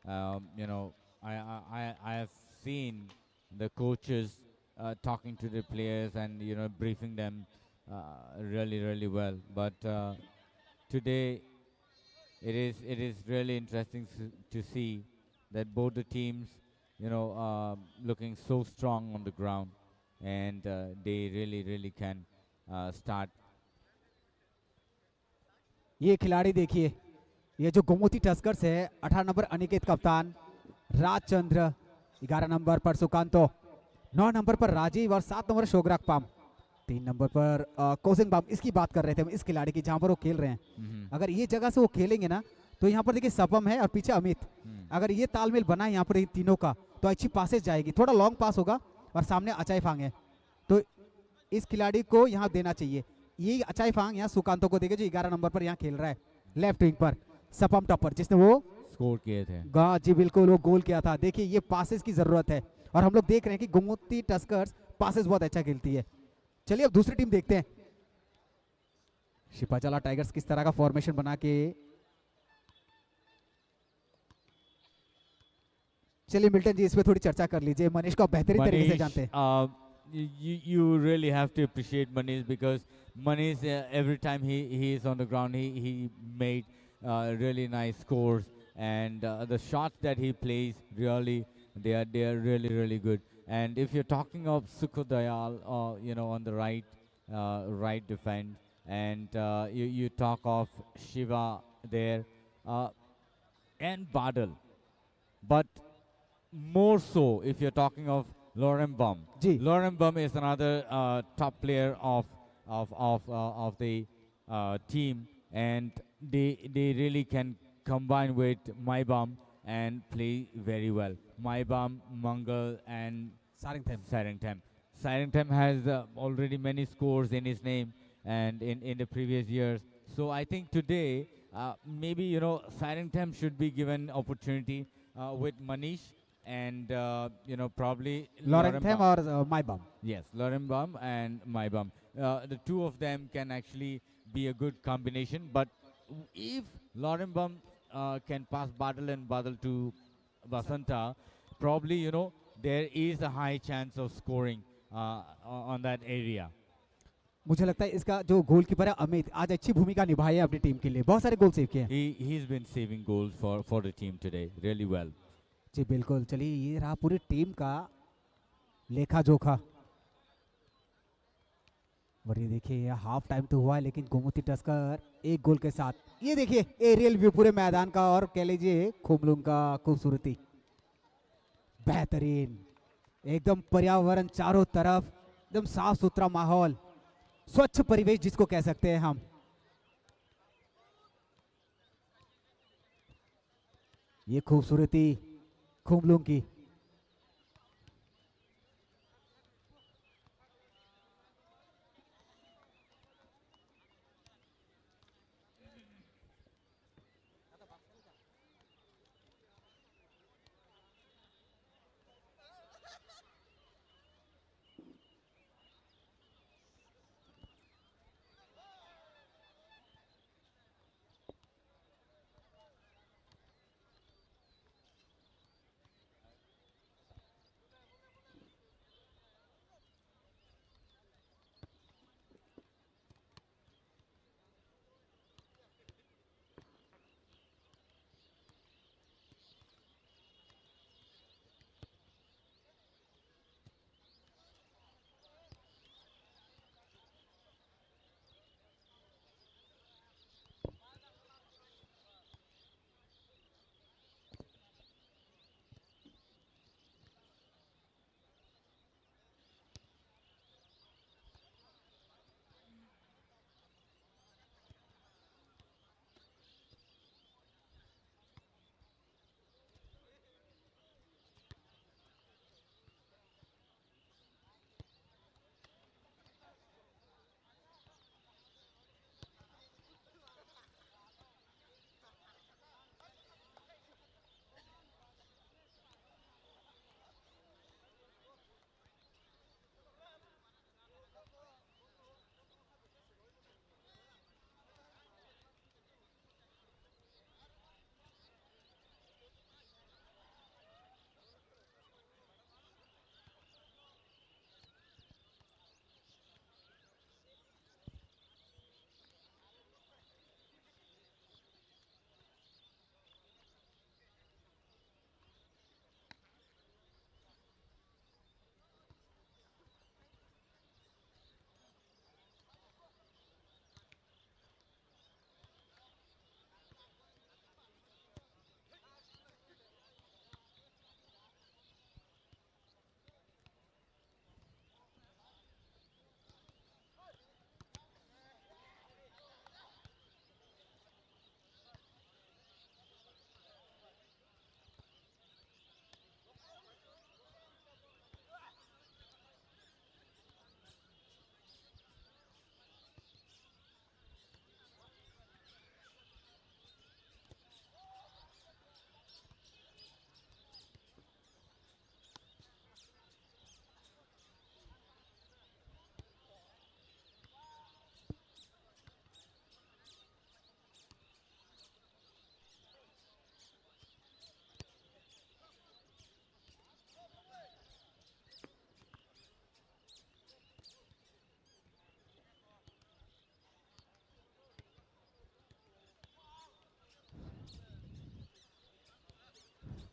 Um, you know, I, I, I, I have seen the coaches uh, talking to the players and, you know, briefing them uh, really, really well. But uh, today, it is it is really interesting s- to see that both the teams, you know, are looking so strong on the ground, and uh, they really, really can uh, start ये खिलाड़ी देखिए, ये जो गोमती टस्कर्स है, अठारह नंबर अनिकेत कप्तान, राजचंद्र, ग्यारह नंबर पर सुकांतो, नौ नंबर पर राजीव और सात नंबर शोगराक पाम, तीन नंबर पर अ, कोसिंग बाम। इसकी बात कर रहे थे हम, इस खिलाड़ी की, जहाँ पर वो खेल रहे हैं। Mhm. अगर ये जगह से वो खेलेंगे ना, तो यहाँ पर देखिए सपम है और पीछे अमित। Hmm. अगर ये तालमेल बना है यहाँ पर इन तीनों का, तो अच्छी पासेस जाएगी। थोड़ा लॉन्ग पास होगा और सामने अचाई फांग है, तो इस खिलाड़ी को यहाँ देना चाहिए। ये अचाई फांग यहाँ सुकांतो को देखे, जो ग्यारह नंबर पर यहाँ खेल रहा है, लेफ्ट विंग पर, सपम टॉपर, जिसने वो Score किए थे. गा जी बिल्कुल, वो गोल किया था। देखिए, ये पासेस की जरूरत है, और हम लोग देख रहे हैं कि गोमती टस्कर्स पासेस बहुत अच्छा खेलती है। चलिए, अब दूसरी टीम देखते हैं, सिपाचला टाइगर्स किस तरह का फॉर्मेशन बना के। चलिए मिल्टन जी, इस पे थोड़ी चर्चा कर लीजिए। मनीष को आप बेहतरीन तरीके से Manish, जानते हैं। Uh, you, you really have to appreciate Manish, because Manish, uh, every time he, he is on the ground, he, he made uh, really nice scores, and uh, the shots that he plays, really, they are they are really, really good. And if you're talking of Sukho Dayal, uh, you know, on the right, uh, right defend, and uh, you, you talk of Shiva there, uh, and Badal, but more so if you're talking of Lorembam. Ji. Lorembam is another uh, top player of of of uh, of the uh, team, and they they really can combine with Maibam and play very well. Maibam, Mangal, and Saringthem. Saringthem. Saringthem has uh, already many scores in his name and in, in the previous years. So I think today, uh, maybe, you know, Saringthem should be given opportunity uh, with Manish and, uh, you know, probably Lorenthem Lorembam. Or uh, Maibam. Yes, Lorembam and Maibam. Uh, the two of them can actually be a good combination. But if Lorembam uh, can pass Badal and Badal to Vasanta, probably, you know, there is a high chance of scoring uh, on that area. मुझे लगता है इसका जो गोलकीपर है अमित, आज अच्छी भूमिका निभाई है अपनी टीम के लिए, बहुत सारे गोल सेव किए हैं। He, he's been saving goals for, for the team today, really well. जी बिल्कुल, चलिए, ये रहा पूरी टीम का लेखा जोखा। और ये देखिए, ये हाफ टाइम तो हुआ है, लेकिन गोमती टस्कर एक गोल के साथ, ये देखिए एरियल व्यू पूरे मैदान का, और कह लीजिए खुमलुंग का खूबसूरती। बेहतरीन, एकदम पर्यावरण चारों तरफ एकदम साफ सुथरा माहौल, स्वच्छ परिवेश जिसको कह सकते हैं हम। ये खूबसूरती खुमलुंग की।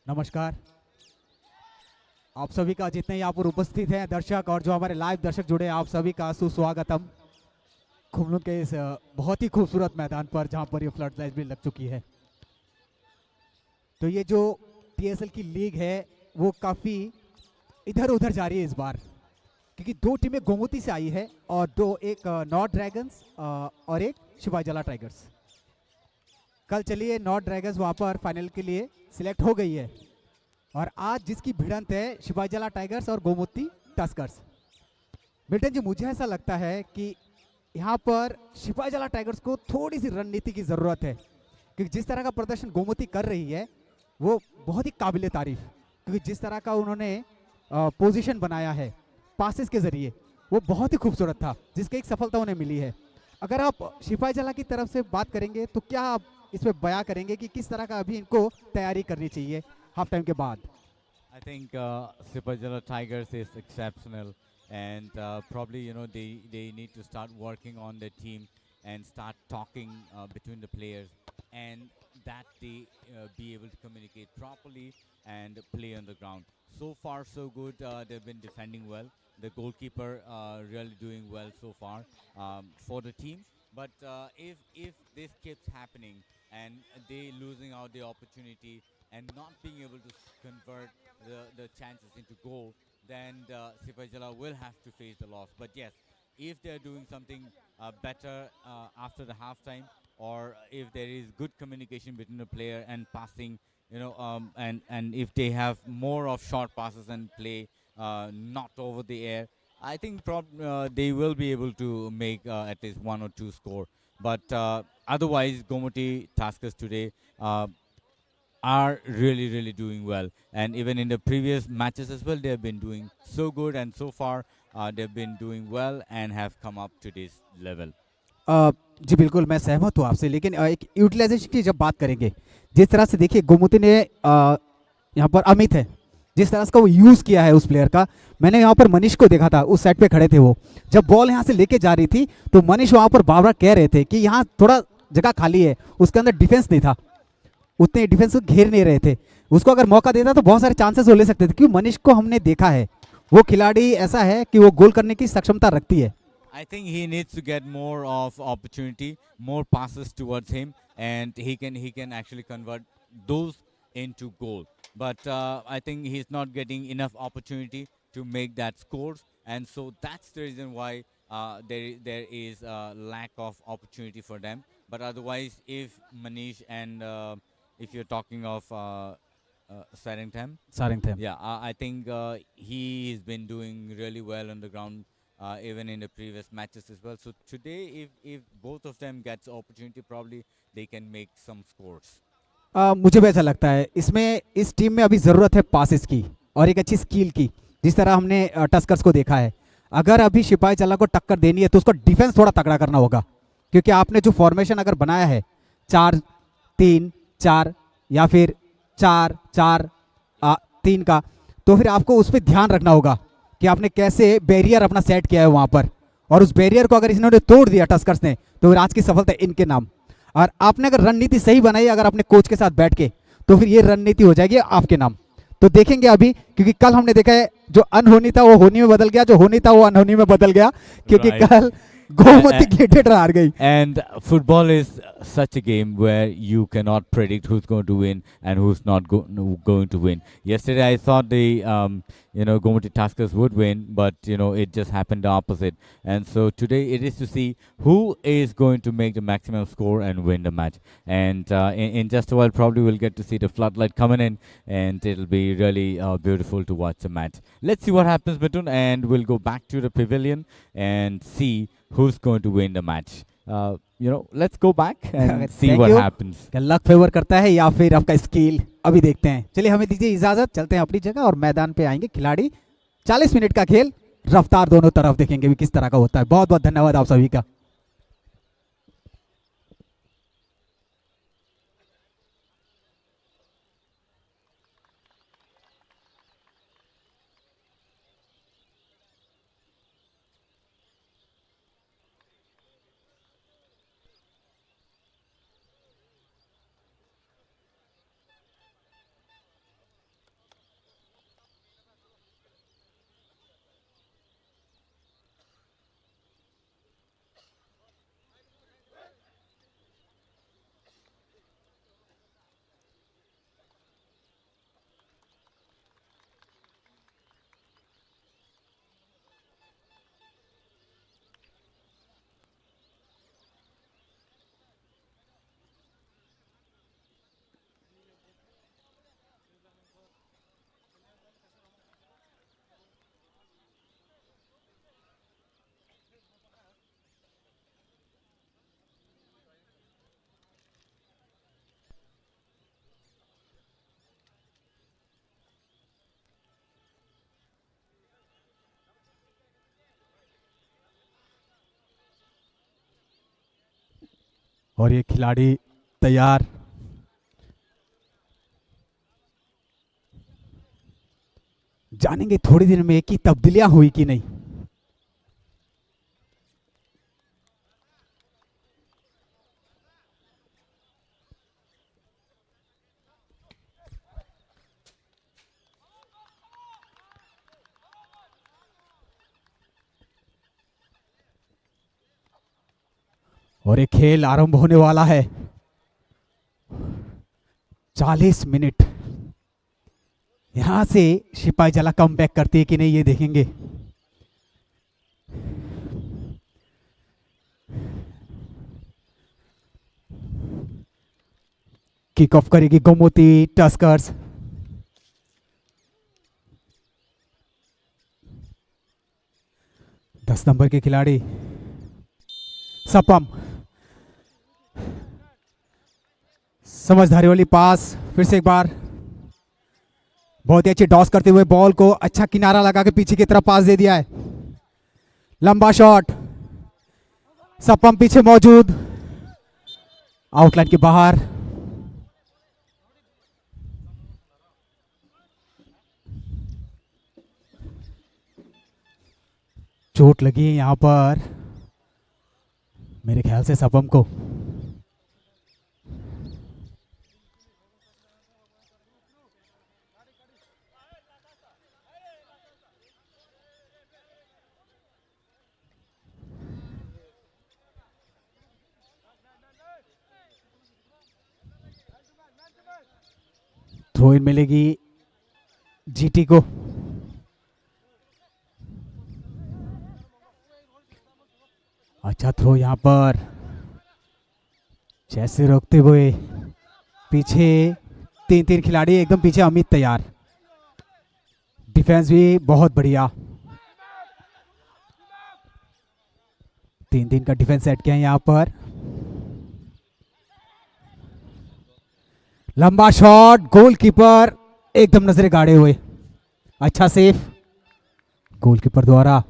नमस्कार। आप सभी का, जितने यहाँ पर उपस्थित हैं दर्शक और जो हमारे लाइव दर्शक जुड़े हैं, आप सभी का सुस्वागतम खुमलुंग के इस, अ, बहुत ही खूबसूरत मैदान पर, जहाँ पर ये फ्लड लाइट भी लग चुकी है। तो ये जो पीएसएल की लीग है, वो काफ़ी इधर उधर जा रही है इस बार, क्योंकि दो टीमें गोमती से आई है और दो, एक, अ, नॉर्थ ड्रैगन्स, अ, और एक शिवाई जला टाइगर्स। कल चलिए नॉर्थ ड्रैगन्स वहाँ पर फाइनल के लिए सिलेक्ट हो गई है। और आज जिसकी भिड़ंत है सिपाहीजला टाइगर्स और गोमती टस्कर्स। मिल्टन जी, मुझे ऐसा लगता है कि यहाँ पर सिपाहीजला टाइगर्स को थोड़ी सी रणनीति की ज़रूरत है, क्योंकि जिस तरह का प्रदर्शन गोमती कर रही है वो बहुत ही काबिल तारीफ, क्योंकि जिस तरह का उन्होंने पोजीशन बनाया है पासेस के ज़रिए, वो बहुत ही खूबसूरत था, जिसकी एक सफलता उन्हें मिली है। अगर आप सिपाहीजला की तरफ से बात करेंगे तो क्या आप इस पे बयां करेंगे कि किस तरह का अभी इनको तैयारी करनी चाहिए हाफ टाइम के बाद? I think uh, Sipaijala Tigers is exceptional, and uh, probably you know they they need to start working on their team and start talking uh, between the players, and that they uh, be able to communicate properly and play on the ground. So far, so good. Uh, they've been defending well. The goalkeeper uh, really doing well so far um, for the team. But uh, if if this keeps happening and they losing out the opportunity and not being able to s- convert the, the chances into goal, then the Sipaijala will have to face the loss. But yes, if they're doing something uh, better uh, after the halftime, or if there is good communication between the player and passing, you know, um, and and if they have more of short passes and play uh, not over the air, I think prob- uh, they will be able to make uh, at least one or two score. But uh, otherwise, Gomoti Taskers today uh, are really, really doing well. And even in the previous matches as well, they have been doing so good. And so far, uh, they've been doing well and have come up to this level. अ, जी बिल्कुल, मैं सहमत हूँ आपसे, लेकिन अ, एक यूटिलाइजेशन की जब बात करेंगे, जिस तरह से देखिए गोमती ने अ, यहाँ पर अमित है, जिस तरह से वो यूज़ किया है उस प्लेयर का। मैंने यहाँ पर मनीष को देखा था, उस साइड पे खड़े थे वो, जब बॉल यहाँ से लेके जा रही थी तो मनीष वहाँ पर बार बार कह रहे थे कि यहाँ थोड़ा जगह खाली है, उसके अंदर डिफेंस नहीं था, उतने डिफेंस को घेर नहीं रहे थे। उसको अगर मौका देता तो बहुत सारे चांसेस वो ले सकते थे, क्योंकि मनीष को हमने देखा है, वो खिलाड़ी ऐसा है कि वो गोल करने की सक्षमता रखती है। I think he needs to get more of opportunity, more passes towards him, and he can he can actually convert those into goal. But uh, I think he's not getting enough opportunity to make that scores, and so that's the reason why uh, there there is a lack of opportunity for them. But otherwise, if Manish and uh, if you're talking of uh, uh, Sarengtam, Sarang थे। yeah, I, I think uh, he has been doing really well on the ground, uh, even in the previous matches as well. So today, if if both of them gets opportunity, probably they can make some scores. आ, मुझे भी ऐसा लगता है, इसमें इस टीम में अभी ज़रूरत है पासिस की और एक अच्छी स्किल की, जिस तरह हमने आ, टस्कर्स को देखा है। अगर अभी सिपाही चला को टक्कर देनी है तो उसको डिफेंस थोड़ा तगड़ा करना होगा, क्योंकि आपने जो फॉर्मेशन अगर बनाया है, चार तीन चार या फिर चार चार आ, तीन का, तो फिर आपको उस पर ध्यान रखना होगा कि आपने कैसे बैरियर अपना सेट किया है वहाँ पर, और उस बैरियर को अगर इन्होंने तोड़ दिया टस्कर्स ने, तो फिर आज की सफलता इनके नाम। और आपने अगर रणनीति सही बनाई अगर अपने कोच के साथ बैठ के, तो फिर ये रणनीति हो जाएगी आपके नाम। तो देखेंगे अभी, क्योंकि कल हमने देखा है जो अनहोनी था वो होनी में बदल गया, जो होनी था वो अनहोनी में बदल गया, क्योंकि Right. कल गोमती Uh, uh, ग्लेडिएटर हार गई। And football is such a game where you cannot predict who's going to win and who's not go- going to win. Yesterday, I thought the um, you know Gomoti Taskers would win, but you know it just happened the opposite. And so today, it is to see who is going to make the maximum score and win the match. And uh, in, in just a while, probably we'll get to see the floodlight coming in, and it'll be really uh, beautiful to watch the match. Let's see what happens, Mitun, and we'll go back to the pavilion and see who's going to win the match. Uh, you know, let's go back and Okay, see thank what you. Happens. क्या luck favour करता है या फिर आपका स्किल, अभी देखते हैं। चलिए, हमें दीजिए इजाजत, चलते हैं अपनी जगह और मैदान पे आएंगे खिलाड़ी। चालीस मिनट का खेल, रफ्तार दोनों तरफ देखेंगे भी किस तरह का होता है। बहुत बहुत धन्यवाद आप सभी का। और ये खिलाड़ी तैयार। जानेंगे थोड़ी देर में कि तब्दीलियां हुई कि नहीं। और ये खेल आरंभ होने वाला है। चालीस मिनट। यहाँ से सिपाही जला कम बैक करती है कि नहीं, ये देखेंगे। किक ऑफ करेगी गोमती टस्कर्स। दस नंबर के खिलाड़ी सपम, समझदारी वाली पास। फिर से एक बार बहुत ही अच्छी टॉस करते हुए बॉल को अच्छा किनारा लगा के पीछे की तरफ पास दे दिया है। लंबा शॉट, सपम पीछे मौजूद, आउटलाइन के बाहर। चोट लगी है यहाँ पर, मेरे ख्याल से सपम को। थ्रो इन मिलेगी जीटी को। अच्छा थ्रो यहाँ पर, जैसे रोकते हुए पीछे तीन तीन खिलाड़ी, एकदम पीछे अमित तैयार। डिफेंस भी बहुत बढ़िया, तीन तीन का डिफेंस सेट किया है यहाँ पर। लंबा शॉट, गोलकीपर एकदम नजरे गाड़े हुए, अच्छा सेव गोलकीपर द्वारा।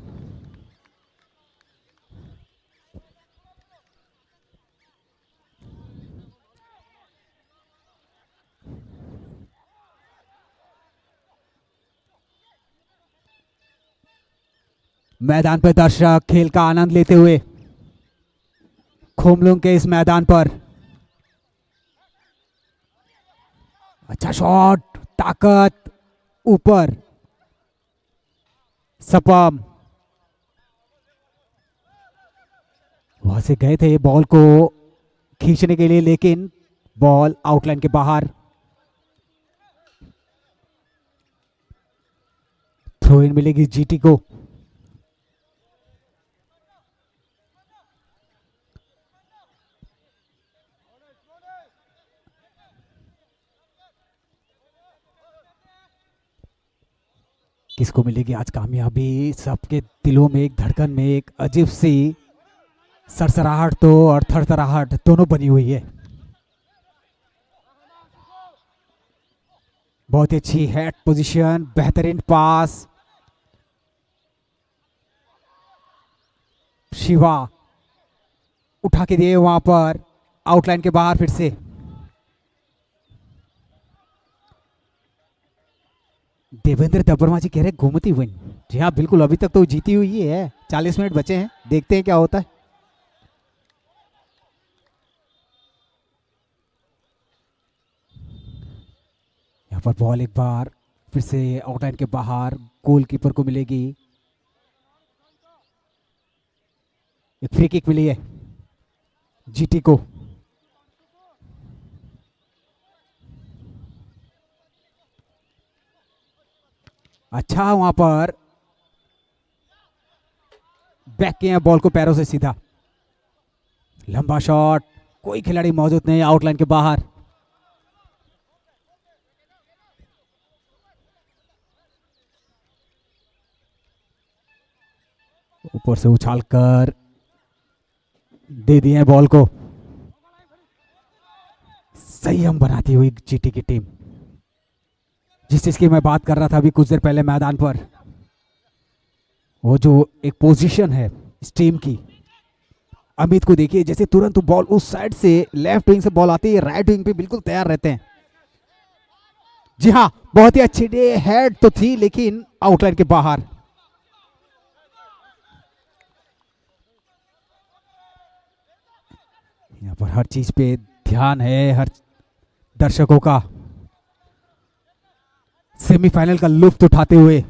मैदान पर दर्शक खेल का आनंद लेते हुए खुमलुंग के इस मैदान पर। अच्छा शॉट, ताकत ऊपर। सपम वहां से गए थे बॉल को खींचने के लिए, लेकिन बॉल आउटलाइन के बाहर। थ्रो इन मिलेगी जीटी को। किसको मिलेगी आज कामयाबी? सबके दिलों में एक धड़कन में एक अजीब सी सरसराहट तो और थरथराहट दोनों बनी हुई है। बहुत ही अच्छी हेड पोजीशन, बेहतरीन पास। शिवा उठा के दिए वहां पर, आउटलाइन के बाहर फिर से। देवेंद्र दबरमा जी कह रहे गोमती विन। जी हाँ, बिल्कुल, अभी तक तो जीती हुई है। चालीस मिनट बचे हैं, देखते हैं क्या होता है। यहाँ पर बॉल एक बार फिर से आउटलाइन के बाहर, गोलकीपर को मिलेगी। एक फ्री किक मिली है जीटी को। अच्छा, वहां पर बैक किए हैं बॉल को पैरों से सीधा। लंबा शॉट, कोई खिलाड़ी मौजूद नहीं आउटलाइन के बाहर। ऊपर से उछाल कर दे दिए हैं बॉल को। संयम बनाती हुई जीटी की टीम, जिस चीज की मैं बात कर रहा था अभी कुछ देर पहले मैदान पर, वो जो एक पोजीशन है इस टीम की, अमित को देखिए, जैसे तुरंत बॉल उस साइड से, लेफ्ट विंग से बॉल आती है, राइट विंग पे बिल्कुल तैयार रहते हैं। जी हाँ, बहुत ही अच्छी डे हेड तो थी, लेकिन आउटलाइन के बाहर। यहाँ पर हर चीज पे ध्यान है हर दर्शकों का, सेमीफाइनल का लुत्फ उठाते हुए।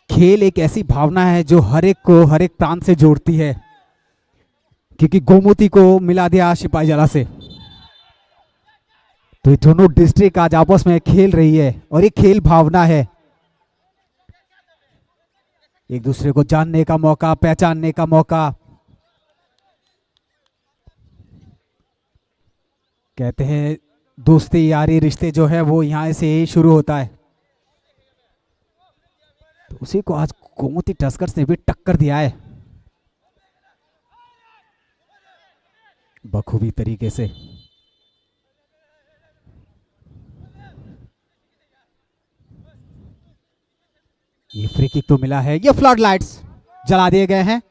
खेल एक ऐसी भावना है जो हर एक को, हर एक प्रांत से जोड़ती है, क्योंकि गोमती को मिला दिया सिपाही जला से। तो ये दोनों डिस्ट्रिक्ट आज आपस में खेल रही है और ये खेल भावना है, एक दूसरे को जानने का मौका, पहचानने का मौका। कहते हैं दोस्ती, यारी, रिश्ते जो है वो यहाँ से ही शुरू होता है। तो उसी को आज गोमती टस्कर्स ने भी टक्कर दिया है बखूबी तरीके से। ये फ्री किक तो मिला है, ये फ्लड लाइट्स जला दिए गए हैं।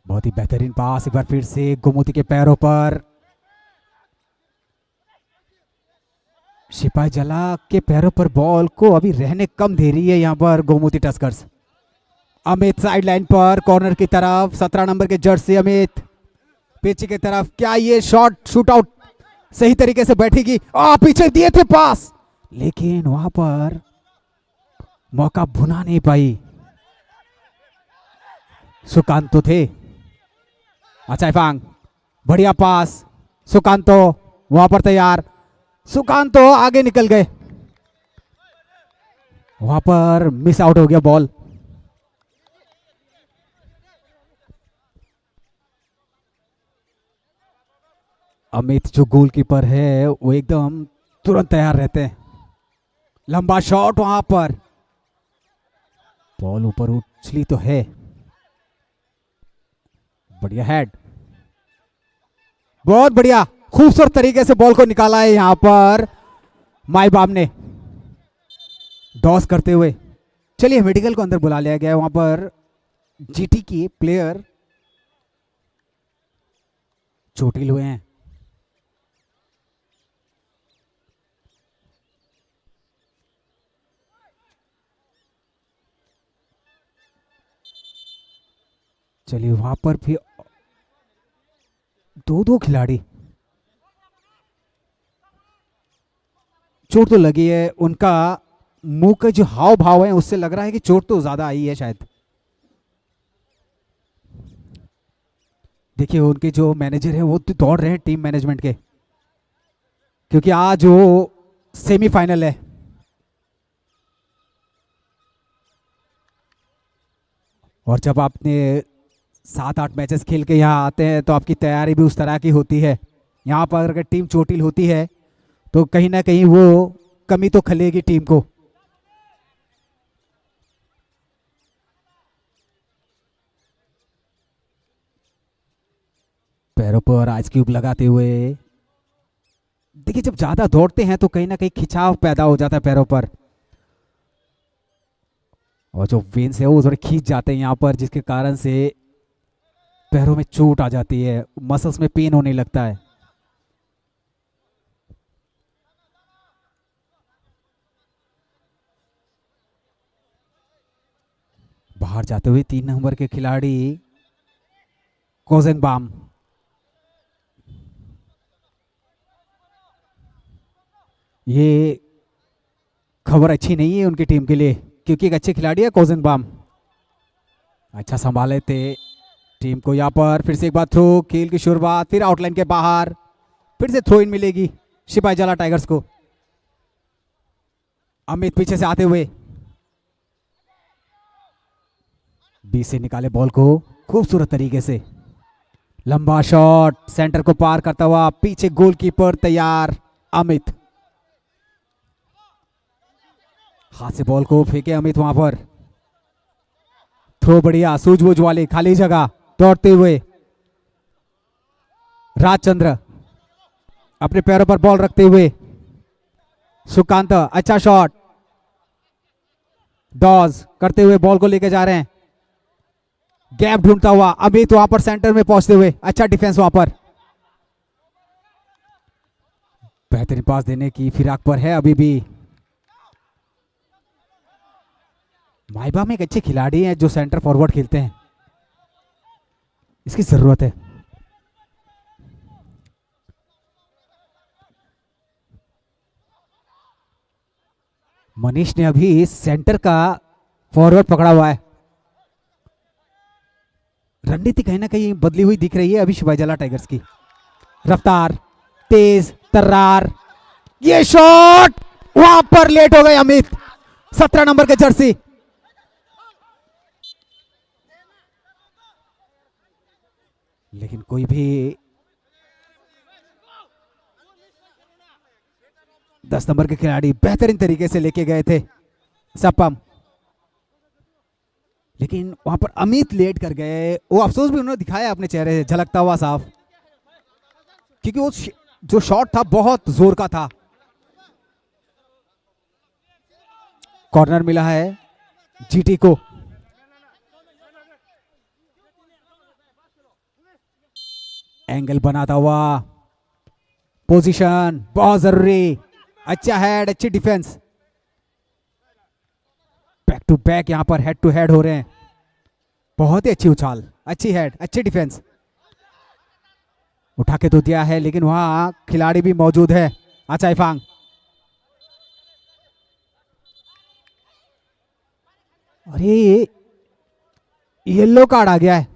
बहुत ही बेहतरीन पास, एक बार फिर से गोमती के पैरों पर। सिपाही जला के पैरों पर बॉल को अभी रहने कम दे रही है यहाँ पर गोमती टस्कर्स। अमित साइड लाइन पर कॉर्नर की तरफ, सत्रह नंबर के जर्सी अमित पीछे की तरफ। क्या ये शॉट शूट आउट सही तरीके से बैठेगी? आ, पीछे दिए थे पास, लेकिन वहां पर मौका भुना नहीं पाई। सुकांतो थे। अच्छा इफांग, बढ़िया पास। सुकांतो वहां पर तैयार। सुकांतो आगे निकल गए, वहां पर मिस आउट हो गया बॉल। अमित जो गोलकीपर है वो एकदम तुरंत तैयार रहते हैं। लंबा शॉट वहां पर, बॉल ऊपर उछली तो है। बढ़िया हेड, बहुत बढ़िया, खूबसूरत तरीके से बॉल को निकाला है यहाँ पर माई बाम ने टॉस करते हुए। चलिए, मेडिकल को अंदर बुला लिया गया है, वहां पर जीटी के प्लेयर चोटिल हुए हैं। चलिए, वहां पर भी दो दो खिलाड़ी चोट तो लगी है, उनका मुंह का जो हाव भाव है उससे लग रहा है कि चोट तो ज्यादा आई है शायद। देखिए, उनके जो मैनेजर है वो तो दौड़ रहे हैं टीम मैनेजमेंट के, क्योंकि आज वो सेमीफाइनल है। और जब आपने सात आठ मैचेस खेल के यहाँ आते हैं तो आपकी तैयारी भी उस तरह की होती है। यहाँ पर अगर टीम चोटिल होती है तो कहीं ना कहीं वो कमी तो खलेगी टीम को। पैरों पर आइस क्यूब लगाते हुए, देखिए, जब ज्यादा दौड़ते हैं तो कहीं ना कहीं खिंचाव पैदा हो जाता है पैरों पर, और जो वेन्स है वो थोड़े खींच जाते हैं यहाँ पर, जिसके कारण से पैरों में चोट आ जाती है, मसल्स में पेन होने लगता है। बाहर जाते हुए तीन नंबर के खिलाड़ी कोजेंगबाम। ये खबर अच्छी नहीं है उनकी टीम के लिए, क्योंकि एक अच्छे खिलाड़ी है कोजेंगबाम। अच्छा संभाले थे टीम को यहाँ पर। फिर से एक बार थ्रो, खेल की शुरुआत, फिर आउटलाइन के बाहर, फिर से थ्रो इन मिलेगी सिपाही जला टाइगर्स को। अमित पीछे से आते हुए बीच से निकाले बॉल को खूबसूरत तरीके से, लंबा शॉट सेंटर को पार करता हुआ, पीछे गोलकीपर तैयार अमित। हाथ से बॉल को फेंके अमित वहां पर। थ्रो बढ़िया, सूझबूझ वाली, खाली जगह दौड़ते हुए राजचंद्र अपने पैरों पर बॉल रखते हुए सुकांत, अच्छा शॉट। डॉज करते हुए बॉल को लेके जा रहे हैं। गैप ढूंढता हुआ अमित वहां पर सेंटर में पहुंचते हुए, अच्छा डिफेंस वहां पर। बेहतरीन पास देने की फिराक पर है अभी भी। माइबा में एक अच्छे खिलाड़ी हैं जो सेंटर फॉरवर्ड खेलते हैं, इसकी जरूरत है। मनीष ने अभी सेंटर का फॉरवर्ड पकड़ा हुआ है। रणनीति कहीं ना कहीं बदली हुई दिख रही है अभी शिवाई जला टाइगर्स की। रफ्तार, तेज तर्रार, ये शॉट, वहां पर लेट हो गए अमित, सत्रह नंबर के जर्सी। लेकिन कोई भी दस नंबर के खिलाड़ी बेहतरीन तरीके से लेके गए थे सपम, लेकिन वहां पर अमित लेट कर गए। वो अफसोस भी उन्होंने दिखाया अपने चेहरे से, झलकता हुआ साफ, क्योंकि वो श-, जो शॉट था बहुत जोर का था। कॉर्नर मिला है जीटी को। एंगल बनाता हुआ, पोजीशन बहुत जरूरी। अच्छा हेड, अच्छी डिफेंस। बैक टू बैक यहां पर हेड टू हेड हो रहे हैं। बहुत ही अच्छी उछाल, अच्छी हेड, अच्छी डिफेंस। उठा के तो दिया है, लेकिन वहां खिलाड़ी भी मौजूद है। अच्छा इफांग, अरे, येलो कार्ड आ गया है।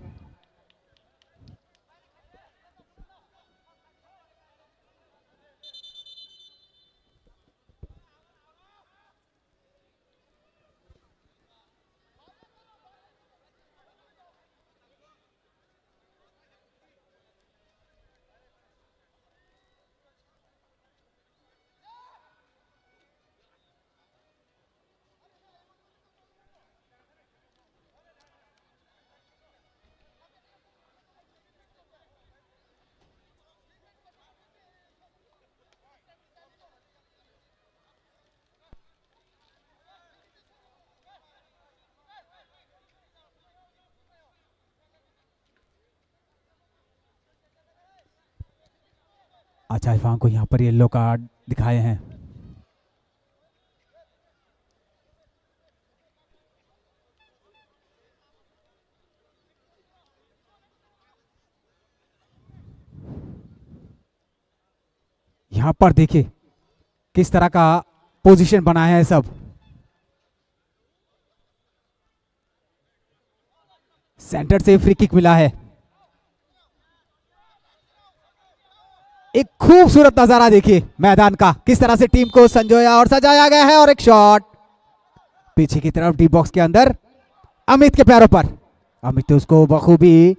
अच्छा, इफान को यहाँ पर येलो कार्ड दिखाए हैं। यहाँ पर देखिए किस तरह का पोजीशन बनाया है सब। सेंटर से फ्री किक मिला है। एक खूबसूरत नजारा देखिए मैदान का, किस तरह से टीम को संजोया और सजाया गया है, और एक शॉट पीछे की तरफ डी बॉक्स के अंदर अमित के पैरों पर। अमित तो उसको बखूबी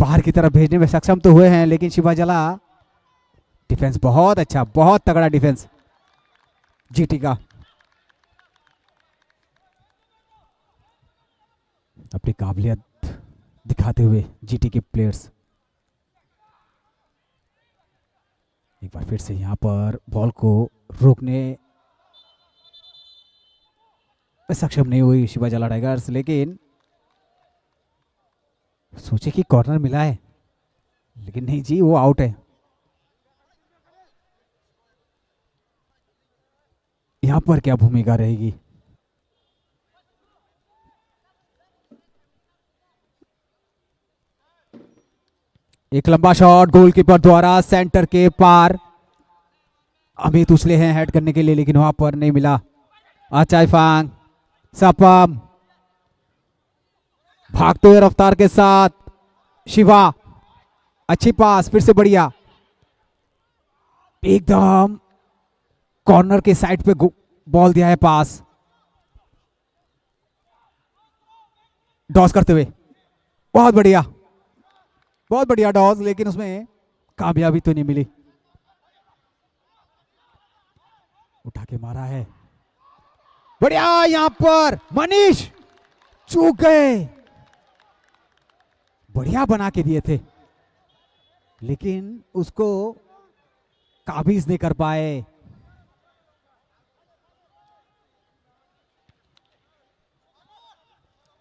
बाहर की तरफ भेजने में सक्षम तो हुए हैं, लेकिन शिवाजला डिफेंस बहुत अच्छा, बहुत तगड़ा डिफेंस जीटी का। अपनी काबिलियत दिखाते हुए जीटी के प्लेयर्स। एक बार फिर से यहाँ पर बॉल को रोकने में सक्षम नहीं हुई शिवाजला टाइगर्स, लेकिन सोचे कि कॉर्नर मिला है, लेकिन नहीं जी, वो आउट है। यहाँ पर क्या भूमिका रहेगी? एक लंबा शॉट गोलकीपर द्वारा सेंटर के पार। अमित उछले हैं हेड करने के लिए, लेकिन वहां पर नहीं मिला। अचाईफांग, सपम, भागते हुए रफ्तार के साथ शिवा, अच्छी पास, फिर से बढ़िया, एकदम कॉर्नर के साइड पे गो-, बॉल दिया है पास। डॉस करते हुए, बहुत बढ़िया, बहुत बढ़िया डॉस, लेकिन उसमें कामयाबी तो नहीं मिली। उठा के मारा है, बढ़िया। यहाँ पर मनीष चूक गए, बढ़िया बना के दिए थे, लेकिन उसको काबिज नहीं कर पाए।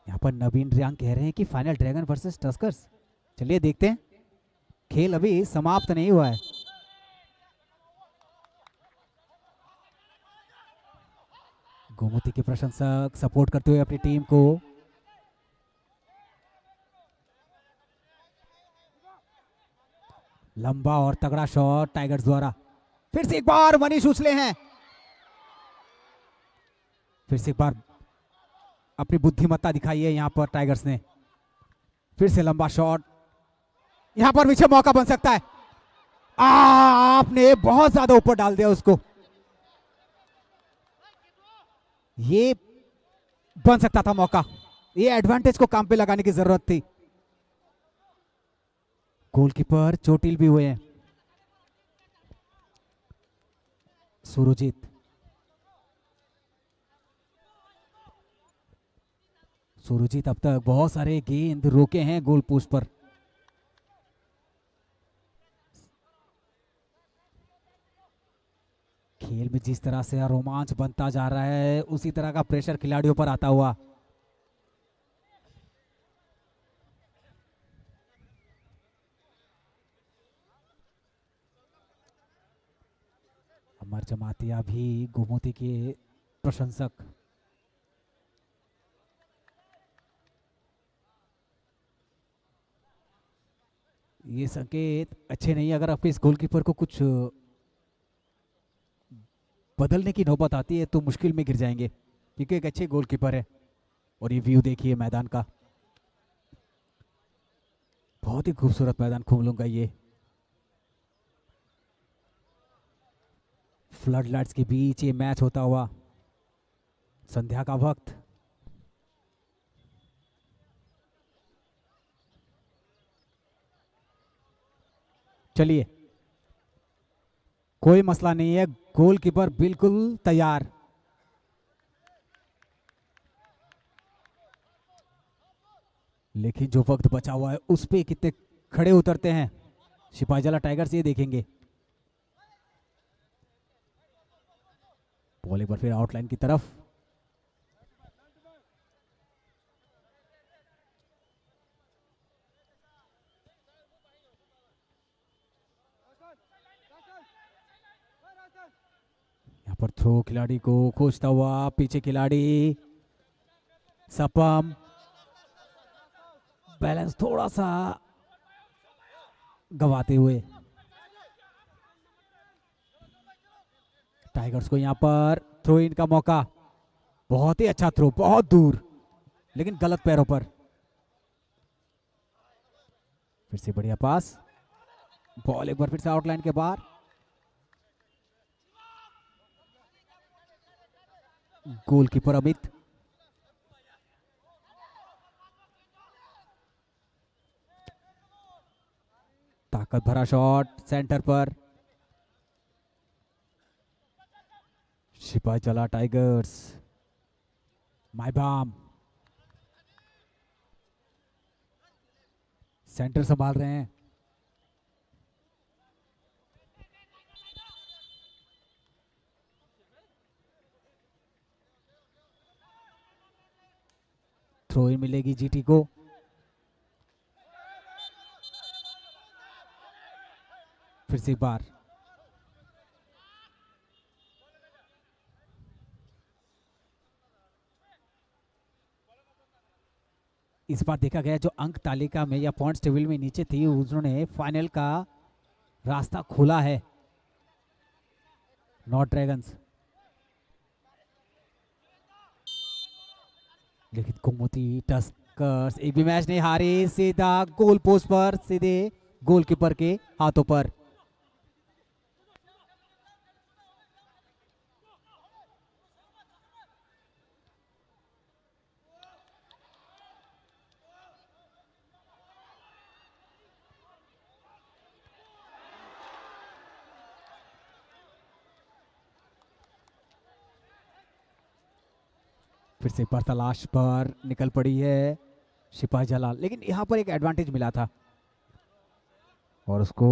यहाँ पर नवीन रियांग कह रहे हैं कि फाइनल ड्रैगन वर्सेस टस्कर्स। चलिए देखते हैं, खेल अभी समाप्त नहीं हुआ है। गोमती के प्रशंसक सपोर्ट करते हुए अपनी टीम को। लंबा और तगड़ा शॉट टाइगर्स द्वारा। फिर से एक बार मनीष उछले हैं, फिर से एक बार अपनी बुद्धिमत्ता दिखाई है यहाँ पर टाइगर्स ने। फिर से लंबा शॉट, यहाँ पर पीछे मौका बन सकता है। आ, आपने बहुत ज्यादा ऊपर डाल दिया उसको। ये बन सकता था मौका, ये एडवांटेज को काम पे लगाने की जरूरत थी। गोलकीपर चोटिल भी हुए हैं। सुरजीत, सुरजीत अब तक बहुत सारे गेंद रोके हैं गोल पोस्ट पर। खेल में जिस तरह से रोमांच बनता जा रहा है, उसी तरह का प्रेशर खिलाड़ियों पर आता हुआ। अमर जमातिया भी गोमती के प्रशंसक। ये संकेत अच्छे नहीं है। अगर आप इस गोलकीपर को कुछ बदलने की नौबत आती है तो मुश्किल में गिर जाएंगे, क्योंकि एक अच्छे गोलकीपर है। और ये व्यू देखिए मैदान का, बहुत ही खूबसूरत मैदान खुमलुंग का ये। फ्लड लाइट्स के बीच ये मैच होता हुआ, संध्या का वक्त। चलिए, कोई मसला नहीं है, गोलकीपर बिल्कुल तैयार। लेकिन जो वक्त बचा हुआ है उस पे कितने खड़े उतरते हैं सिपाहीजला टाइगर्स, ये देखेंगे। बॉल एक बार फिर आउटलाइन की तरफ। यहाँ पर थ्रो खिलाड़ी को खोजता हुआ पीछे खिलाड़ी सपम बैलेंस थोड़ा सा गंवाते हुए टाइगर्स को यहाँ पर थ्रो इन का मौका। बहुत ही अच्छा थ्रो, बहुत दूर, लेकिन गलत पैरों पर। फिर से बढ़िया पास, बॉल एक बार फिर से आउटलाइन के बाहर। गोलकीपर अमित, ताकत भरा शॉट सेंटर पर। सिपाही जला टाइगर्स, माइबाम सेंटर संभाल रहे हैं। थ्रो इन मिलेगी जीटी को। फिर से एक बार इस बार देखा गया, जो अंक तालिका में या पॉइंट्स टेबल में नीचे थी, उन्होंने फाइनल का रास्ता खोला है नॉर्थ ड्रैगन्स। लेकिन कुमुति टस्कर्स एक भी मैच नहीं हारी, सीधा गोल पोस्ट पर, सीधे गोलकीपर के हाथों पर। फिर से एक बार तलाश पर निकल पड़ी है सिपाही जलाल, लेकिन यहाँ पर एक एडवांटेज मिला था और उसको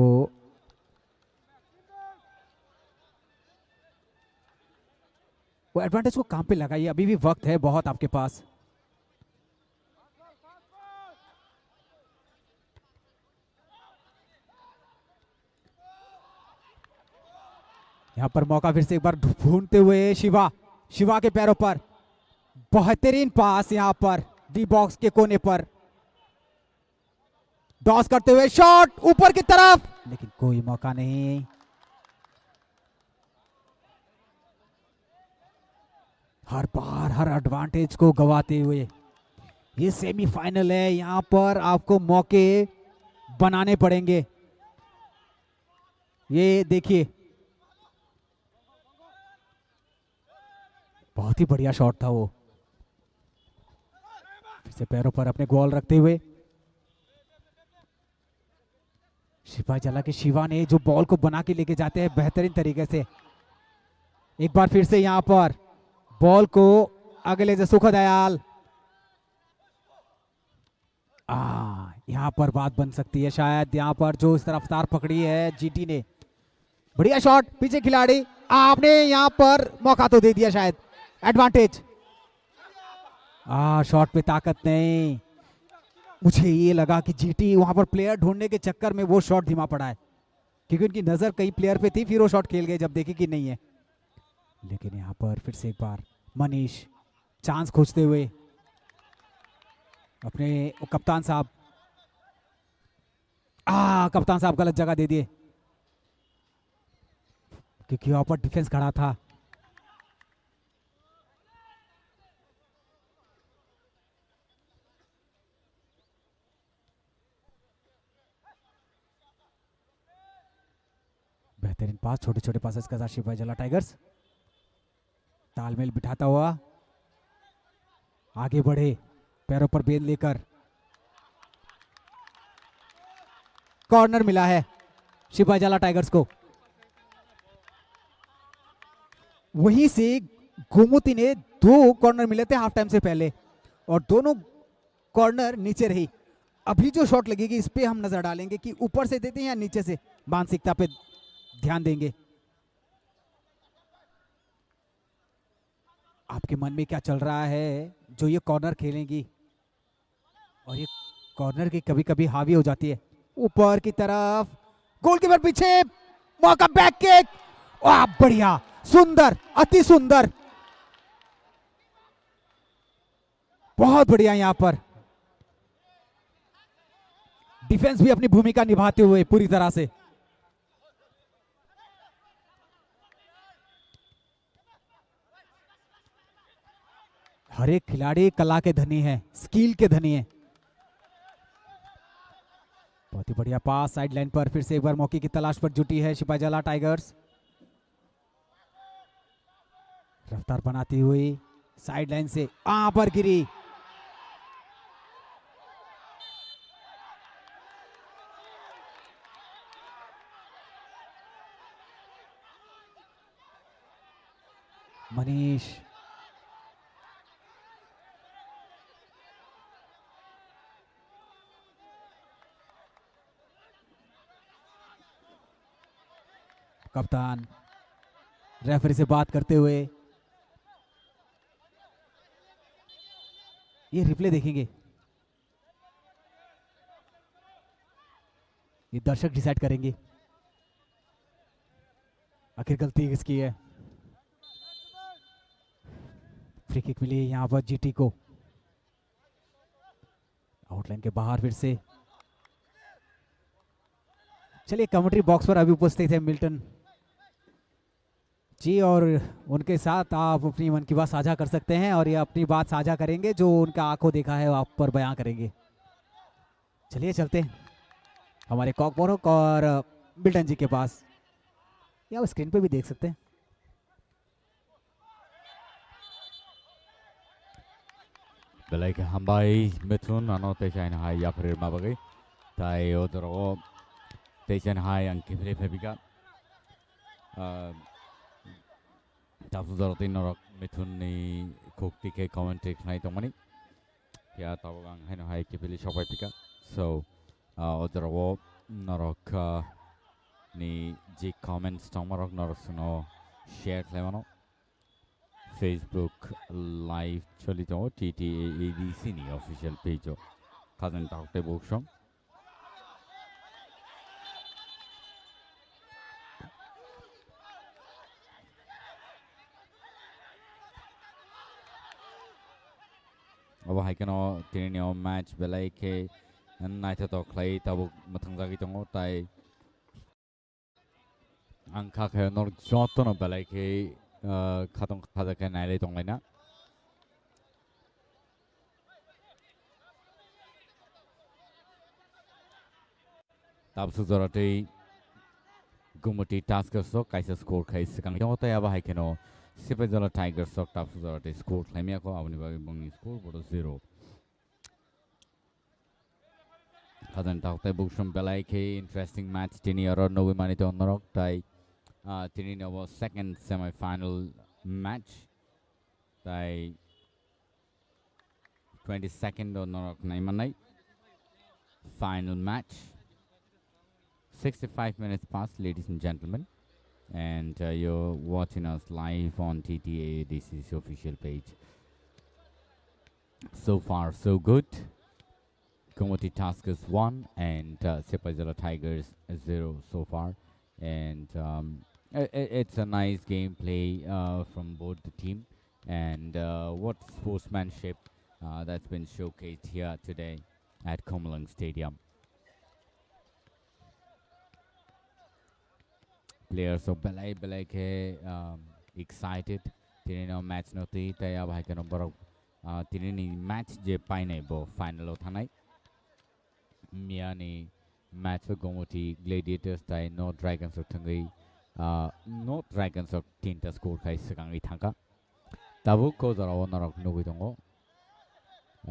वो एडवांटेज को काम पे लगाइए, अभी भी वक्त है बहुत आपके पास। यहाँ पर मौका फिर से एक बार ढूंढते हुए शिवा, शिवा के पैरों पर बेहतरीन पास यहाँ पर डी बॉक्स के कोने पर टॉस करते हुए शॉट ऊपर की तरफ, लेकिन कोई मौका नहीं। हर बार हर एडवांटेज को गंवाते हुए, ये सेमीफाइनल है, यहाँ पर आपको मौके बनाने पड़ेंगे। ये देखिए, बहुत ही बढ़िया शॉट था वो। फिर से पैरों पर अपने गोल रखते हुए सिपाही जला के शिवा ने जो बॉल को बना के लेके जाते हैं बेहतरीन तरीके से। एक बार फिर से यहाँ पर बॉल को आगे ले जा सुखा दयाल। आ, यहाँ पर बात बन सकती है शायद। यहाँ पर जो इस रफ्तार पकड़ी है जीटी ने, बढ़िया शॉट, पीछे खिलाड़ी, आपने यहाँ पर मौका तो दे दिया शायद, एडवांटेज। आ, शॉट पे ताकत नहीं। मुझे ये लगा कि जीटी वहां पर प्लेयर ढूंढने के चक्कर में वो शॉट धीमा पड़ा है, क्योंकि उनकी नजर कई प्लेयर पे थी, फिर वो शॉट खेल गए जब देखे कि नहीं है। लेकिन यहाँ पर फिर से एक बार मनीष चांस खोजते हुए अपने कप्तान साहब, आ, कप्तान साहब गलत जगह दे दिए, क्योंकि वहां पर डिफेंस खड़ा था। बेहतरीन पास, छोटे छोटे पासेस के साथ सिपाही जला टाइगर्स तालमेल बिठाता हुआ आगे बढ़े, पैरों पर गेंद लेकर कॉर्नर मिला है सिपाही जला टाइगर्स को। वहीं से गोमती ने दो कॉर्नर मिले थे हाफ टाइम से पहले, और दोनों कॉर्नर नीचे रही। अभी जो शॉट लगेगी, इस पे हम नजर डालेंगे कि ऊपर से देते हैं या नीचे से, मानसिकता पे ध्यान देंगे। आपके मन में क्या चल रहा है जो ये कॉर्नर खेलेंगी? और ये कॉर्नर की कभी कभी हावी हो जाती है। ऊपर की तरफ, गोलकीपर पीछे, मौका, बैक किक। वाह, बढ़िया, सुंदर, अति सुंदर, बहुत बढ़िया। यहाँ पर डिफेंस भी अपनी भूमिका निभाते हुए पूरी तरह से। हर एक खिलाड़ी कला के धनी है, स्किल के धनी है। बहुत ही बढ़िया पास साइड लाइन पर, फिर से एक बार मौके की तलाश पर जुटी है सिपाही जला टाइगर्स। रफ्तार बनाती हुई साइड लाइन से, आ, पर गिरी। मनीष। कप्तान रेफरी से बात करते हुए, ये रिप्ले देखेंगे, ये दर्शक डिसाइड करेंगे आखिर गलती किसकी है। फ्री किक मिली यहाँ पर जीटी को, आउटलाइन के बाहर फिर से। चलिए, कमेंट्री बॉक्स पर अभी उपस्थित है मिल्टन जी, और उनके साथ आप अपनी मन की बात साझा कर सकते हैं और ये अपनी बात साझा करेंगे, जो उनका आंखों देखा है, वो आप पर बयां करेंगे। चलिए, चलते हैं हमारे कॉकबोरक और मिल्टन जी के पास, या आप स्क्रीन पे भी देख सकते हैं। Belai khe hambai Mithun, ano tei chaini hai yapharwi rwma bagwi. Tai o jora o tei chaini hai ang kiphilwi phaipikha. Ah, tabuk jora tei norok Mithun ni khuk tikhe commentary khnai tongmani. Phiya tabuk ang haino hai kiphilwi sok phaipikha. So, ah, o jora o norok, ah, ni je comments tongmarok norok chwngno share khlai mano. Facebook live choli tongo, T T A A D C ni official page o. Khajang tabuk tei buksong. Bo hai kheno tini ni o match belai khe naithotok khlai tabuk mwthangjagwi tongo, tai ang kha khe norok jotono belai khe, ah, khatong khaja khe nailai tonglaina. Tabsuk jora tei Gumoti Tuskers rok kaisa score khai swkang tongo, tei abo hai kheno Sipaijala Tigers rok tabsuk jora tei score khlaimya kho, aboni bagwi bongni score bodo zero. Khajani takhuk tei bukhuk belai khe interesting match tini oro nugwi mani tongo norok, tai, ah, tini ni obo second semi final match, tai twenty-second o norok naimanai final match. Sixty-five minutes past, ladies and gentlemen, and, uh, you're watching us live on T T A A D C's official page. So far, so good. Gumoti Tuskers one and, uh, Sipaijala Tigers zero so far. And, um, i- i- it's a nice gameplay, uh, from both the team. And, uh, what sportsmanship, uh, that's been showcased here today at Khumulwng Stadium. Players rok belai belai khe, um, excited. Tini no match no twi tei abo hai kheno borok, uh, tini ni match je painai bo final o thanai. Miyani match o Gumoti Gladiators tai North Dragons rok thangwi, uh, North Dragons rok tinta score khai swkangwi thangkha. Tabuk ko jora o norok nugwi tongo.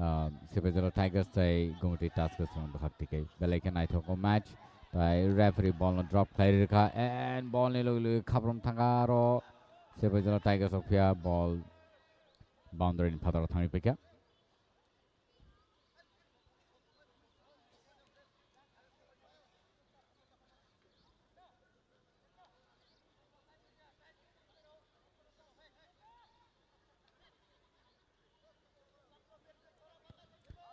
Ah, Sipaijala Tigers tai Gumoti Tuskers rok bwkhak tikwi. Belai khe naithok o match. Tai referee ball no drop khlai rikha and ball ni logi logi khaprom thangkha aro Sipaijala Tigers rok phiya ball boundary ni phataro thangwi paikha.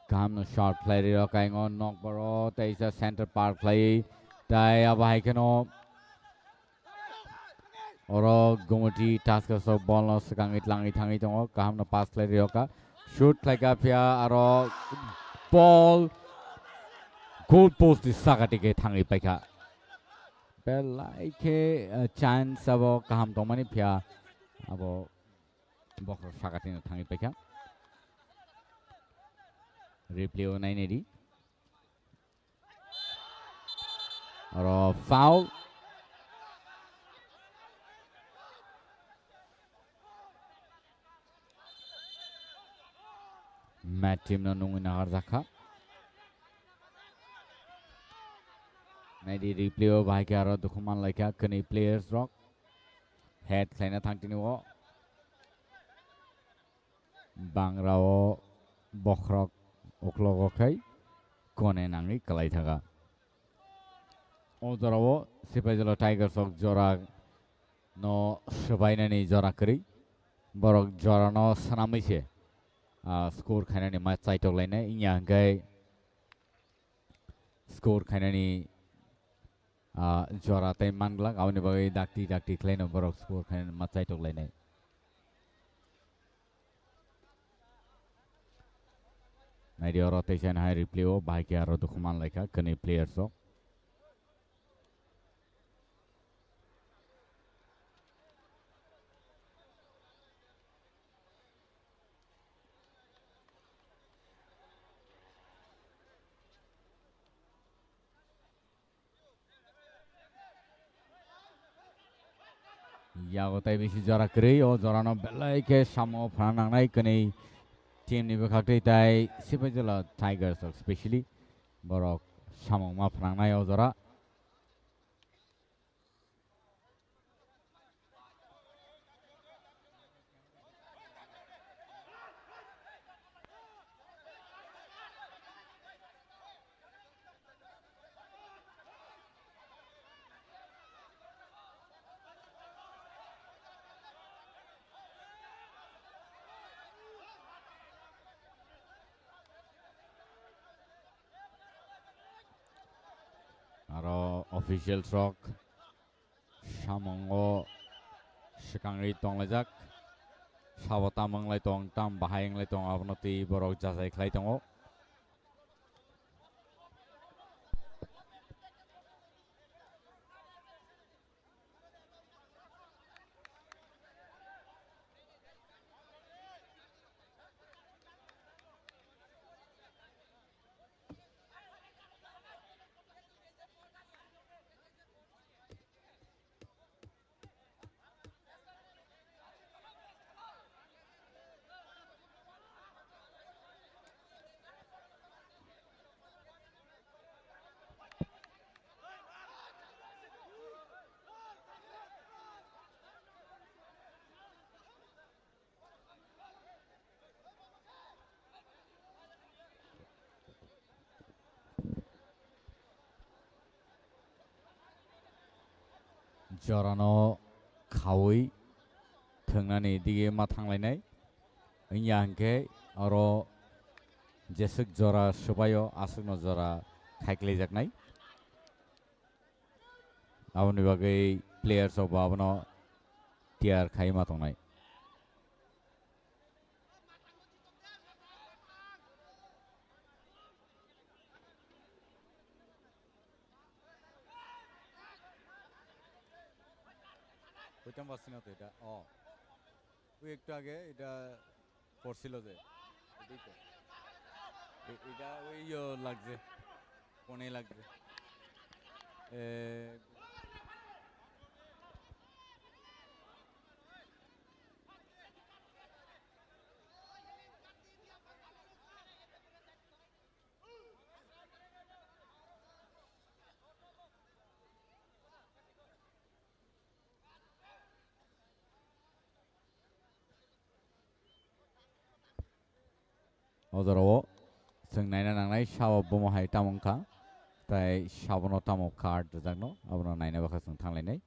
Kaham no shot khlai ri rok kaingo nok boro teisa center par khlai tai abo hai kheno oro Gumoti Tuskers rok ball no swkangwi tlangwi thangwi tongo, kaham no pass khlai ri rok ka, shoot khlai ka phiya aro ball goal post ni saka dige thangwi paikha. Belai khe, eh, chance abo kaham tongmani phiya abo bokhorok saka tino thangwi paikha. Replay o nainai di. Oro foul. Mat team no nungwi naharjakha. Naidi replay o bahai khe aro dukhu manlaikha kwnwi players rok. Head khlaina thang tini o. Bangra o bokhorok uklogo khai kone nangwi kwlai thaka. O jora o Sipaijala Tigers rok jora no swbainani jora kwrwi. Borok jora no swnamwi se, ah, score khainani ma chaitok lainai. Wngya hwnkhe score khainani, ah, jora tei manglak, aboni bagwi dakti dakti khlaino borok score khainani ma chaitok lainai. Naidi oro teisa hai replay o bahai khe aro dukhu manlaikha kwnwi players rok. Yago tai bisi jora kwrwi, o jora no belai khe samo phana nangnai kwnwi team ni bwkhak twi tai Sipaijala Tigers rok specially borok samung ma phnangnai o jora. Aro officials rok samungo swkangwi tonglaijak. sabo tam wnglai tong, tam bahai wnglai tong, abono twi borok jajai khlai tongo. Jorano khaui thwngnani dige ma thanglainai. Wngya hinkhe oro jeswk jora swbaio aswkno jora khaikhlaijaknai. Aboni bagwi players rok bo abono tiyar khai ma tongnai. Koitam basino to eta? Oh. ওই একটু আগে এটা পড়ছিল যে, এটাই তো। এ-, এটা ওই ইয়ে লাগছে, কোণে লাগছে। এ, O jorao chwng naina nangnai, sabo bomo hai tamo wngkha, tei sabono tamo card rwjakno, abono naina bakha chwng thanglainai.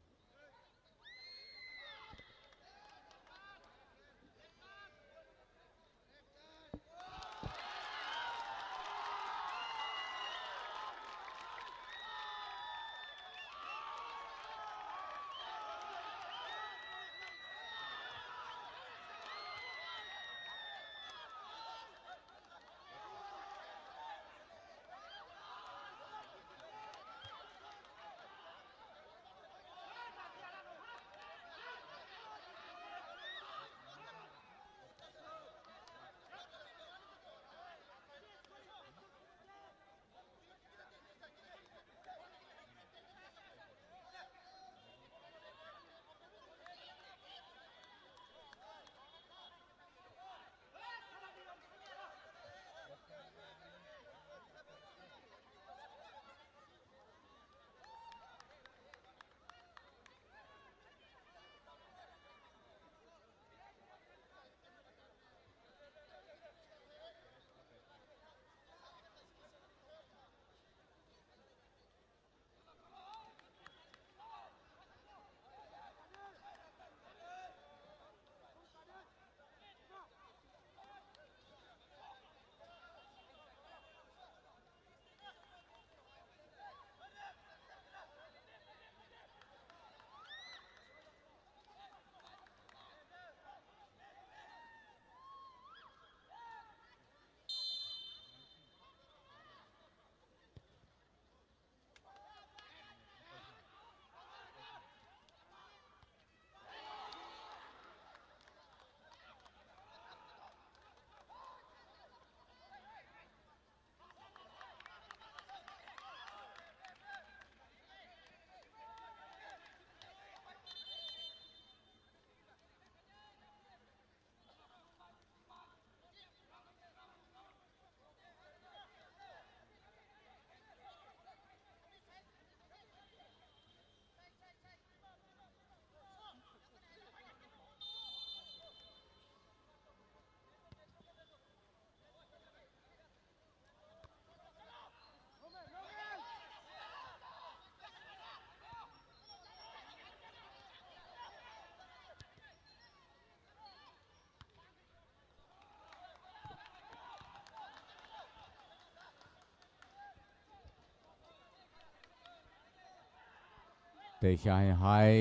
Tei sa hai hai,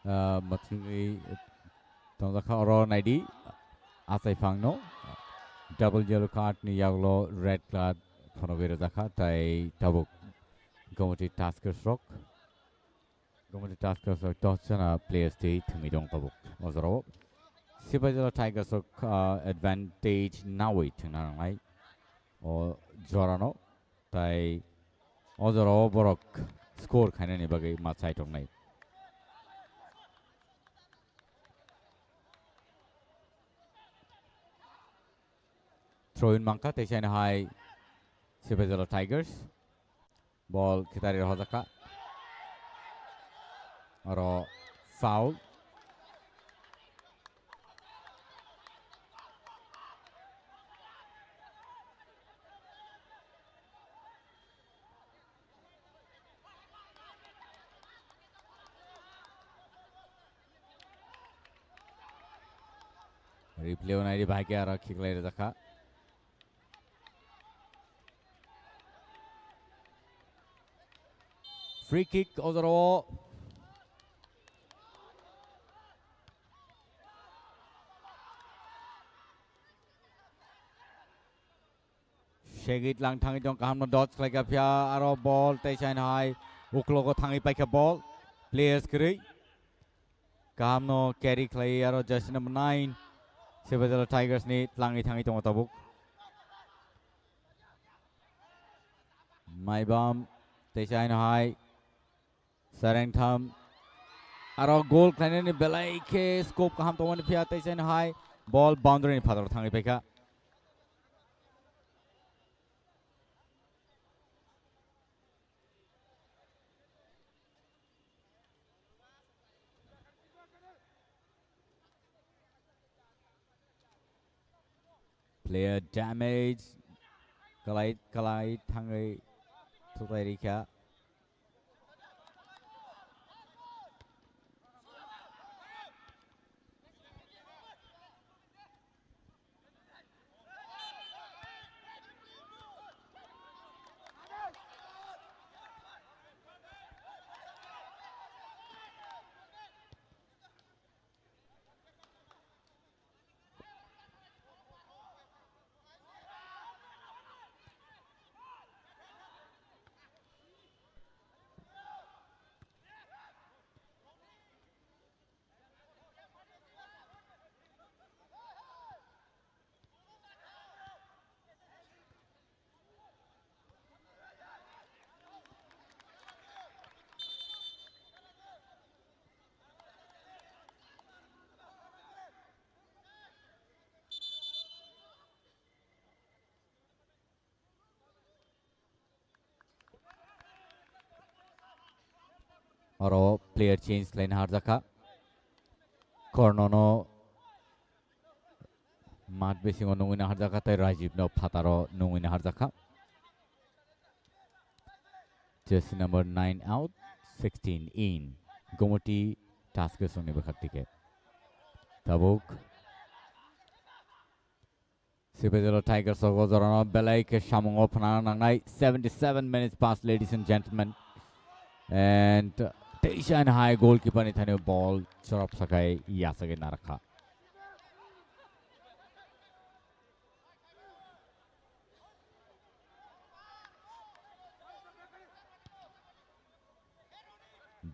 ah, mwthangwi, Tongjakha oro naidi, achai phangno double yellow card ni yagulo red card phunugwi rwjakha, tai tabuk Gomoti Tuskers rok, Gomoti Tuskers rok dos jona players twi thwngwi dong tabuk o jorao. Sipajala Tigers rok, ah, advantage nawi thwngna nangnai o jorano, tai o jorao borok score khainani bagwi ma chai tongnai. Throw in mangkha, teisa hai Sipajala Tigers. Ball khitari rohorjakha. Oro foul. Replay o naidi, bahai khe aro khiklai rwjakha. Free kick o jorao. Segit lang thangwi tong, kahamno dodge khlaikha, phiya aro ball teisa hai uklogo thangwi paikha ball. Players kwrwi. Kahamno carry khlai aro jersey number nine Sibajala Tigers ni tlangwi thangwi tongo tabuk. Maibam teisa hai Sarengtham. Aro goal khlainani belai khe scope kaham tongmani, phiya teisa hai ball boundary ni phataro thangwi paikha. Player damage. Kalai, kalai thangwi thuklai rikha. Oro player change khlaina harjakha. Kornono mat bisingo nungwi naharjakha tei Rajibno phataro nungwi naharjakha. Jersey number nine out, sixteen in. Gomoti Tuskers ni bwkhak tike. Tabuk Sibajala Tigers o jorano belai khe samungo phana nangnai. Seventy-seven minutes pass, ladies and gentlemen. And teisa hai goalkeeper ni thani ball chorop sakai yasagwi narakha.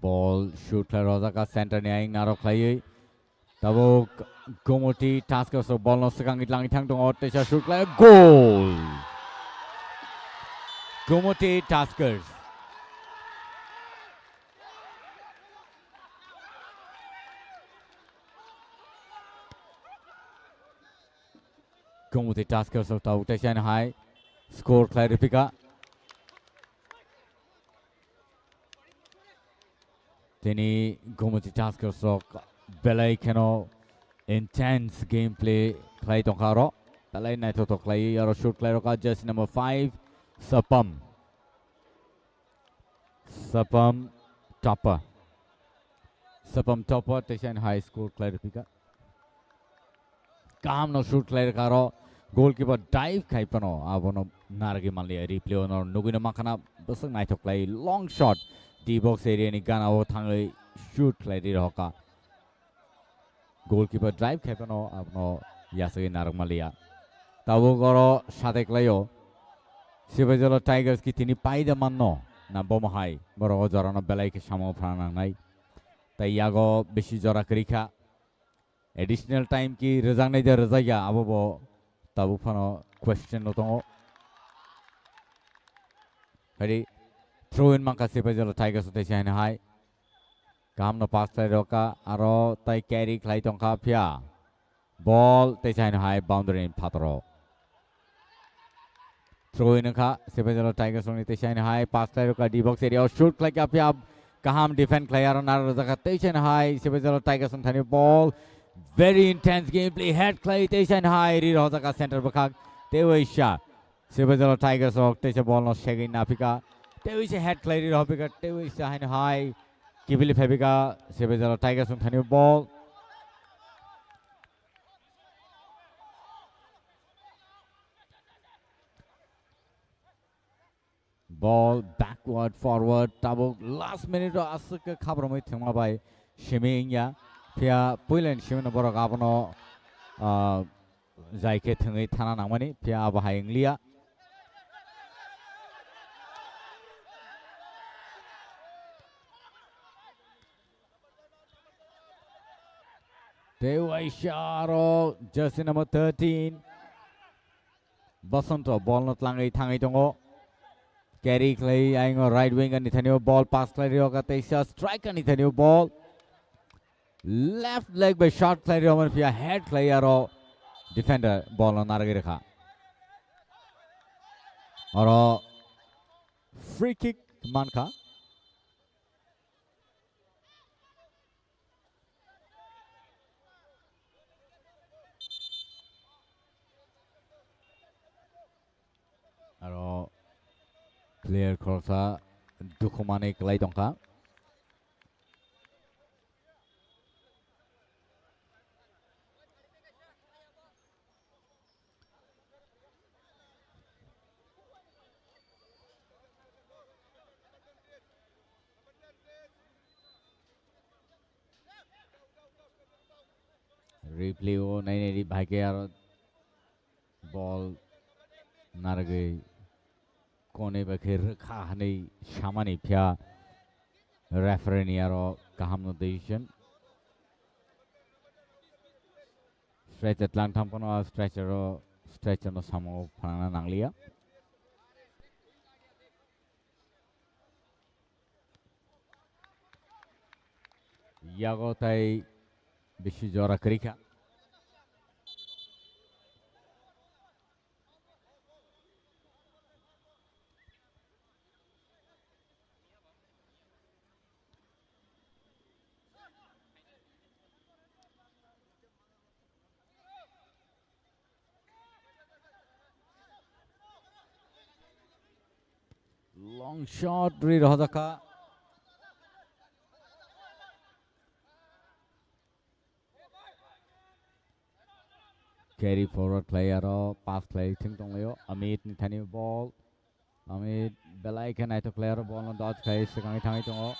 Ball shoot khlai rojak, center ni ayang narok khlaiwi. Tabuk Gomoti Tuskers o ball no swkang itlang ithang tongo, teisa shoot khlai, goal! Gomoti Tuskers. Gomoti Tuskers o tabuk teisa hai score khlai ripika. Tini Gomoti Tuskers rok belai kheno intense gameplay khlai tongkha oro. Belai naithothok khlai aro shoot khlai rokha jersey number five, Sapam. Sapam Tapa. Sapam Tapa teisa hai score khlai ripika. Kaham no shoot khlai rwkha aro goalkeeper dive khai phano abono narwgwi manliya, replay o no nugwi no mankha na bwswk naithok khlai long shot D box area ni gana o thangwi shoot khlai ri rokha. Goalkeeper drive khai phano abono yasagwi narwkma liya. Tabuk oro sade klaio. Sipaijala Tigers ki tini paida manno na bomo hai. Borok o jorano belai khe samung phana nangnai. Tai yago bisi jora kwrwi kha. Additional time ki rwjaknai de rwjakya abo bo tabuk phano question no tongo. Phai throw in mankha Sipaijala Tigers o teisa hino hai. Kaham no pass khlai rokha, aro tai carry khlai tongkha phiya. Ball teisa hino hai boundary ni phataro. Throw in wngkha, Sipaijala Tigers rokni teisa hino hai pass khlai rokha, D box area o shoot khlai kha phiya. Kaham defend khlai aro naro rwjakha teisa hino hai Sipaijala Tigers ni thani ball. Very intense gameplay, head khlai teisa hino hai ri rokha center bwkhak. Tewaisa Sipaijala Tigers rok teisa ball no segwi naphika. Tewaisa head khlai ri rokha, tewaisa hino hai kibili phaibika Sipaijala Tigers ni thani ball. Ball backward forward tabuk last minute o aswk khe khabrumwi thwngma bai simi wngya. Phiya puilen simi no borok abono, ah, jai khe thwngwi thana nangmani, phiya abo hai wngliya. Tewaisa aro jersey number thirteen. Basanta ball no tlangwi thangwi tongo. Carry khlai ayongo right winger ni thanio ball pass khlai rioka teisa striker ni thanio ball. Left leg bai shot khlai rio man phiya head khlai aro defender ball no narwgwi rwkha. Oro free kick mankha. Aro player khoroksa dukhu manwi kwlai tongkha. Replay o nainai di bahai khe aro ball narwgwi konwi bai khe rwkha hwnwi samani phiya referee ni aro kaham no decision. Stretcher tlang thang phano stretcher o, stretcher no samung o phanangna nangliya. Yago tai bisi jora kwrwi kha. Long shot ri rohojak kha. Carry forward khlai aro pass khlai thwng tonglaio. Amit ni thani ball. Amit belai khe naithok khlai aro ball no dodge khai swkangwi thangwi tongo.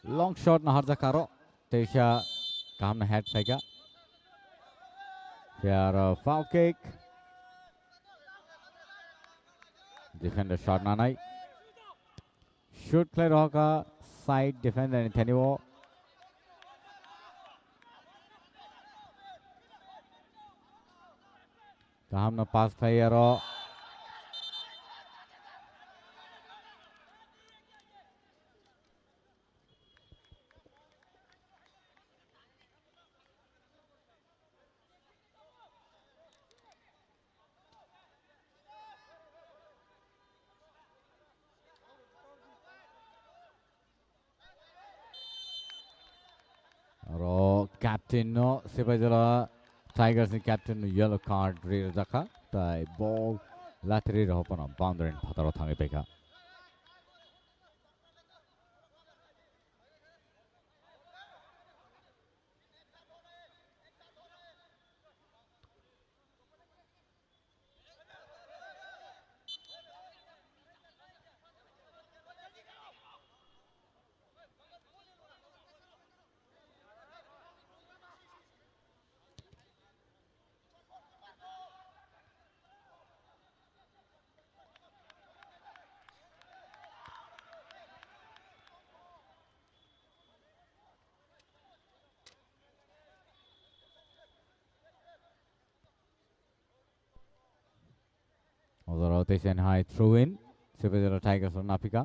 Long shot naharjak aro teisa kaham na head phaikha. Phiya aro foul kick. Defender shot nanai. Shoot khlai rohorkha side defender ni thani o. Kaham no pass khlai aro. captain no, Sipaijala Tigers ni captain no yellow card ri rwjakha, tai ball latri rohopano boundary ni phataro thangwi paikha. Ojaro teisen hai throw in. Sipaijala Tigers rok naphika.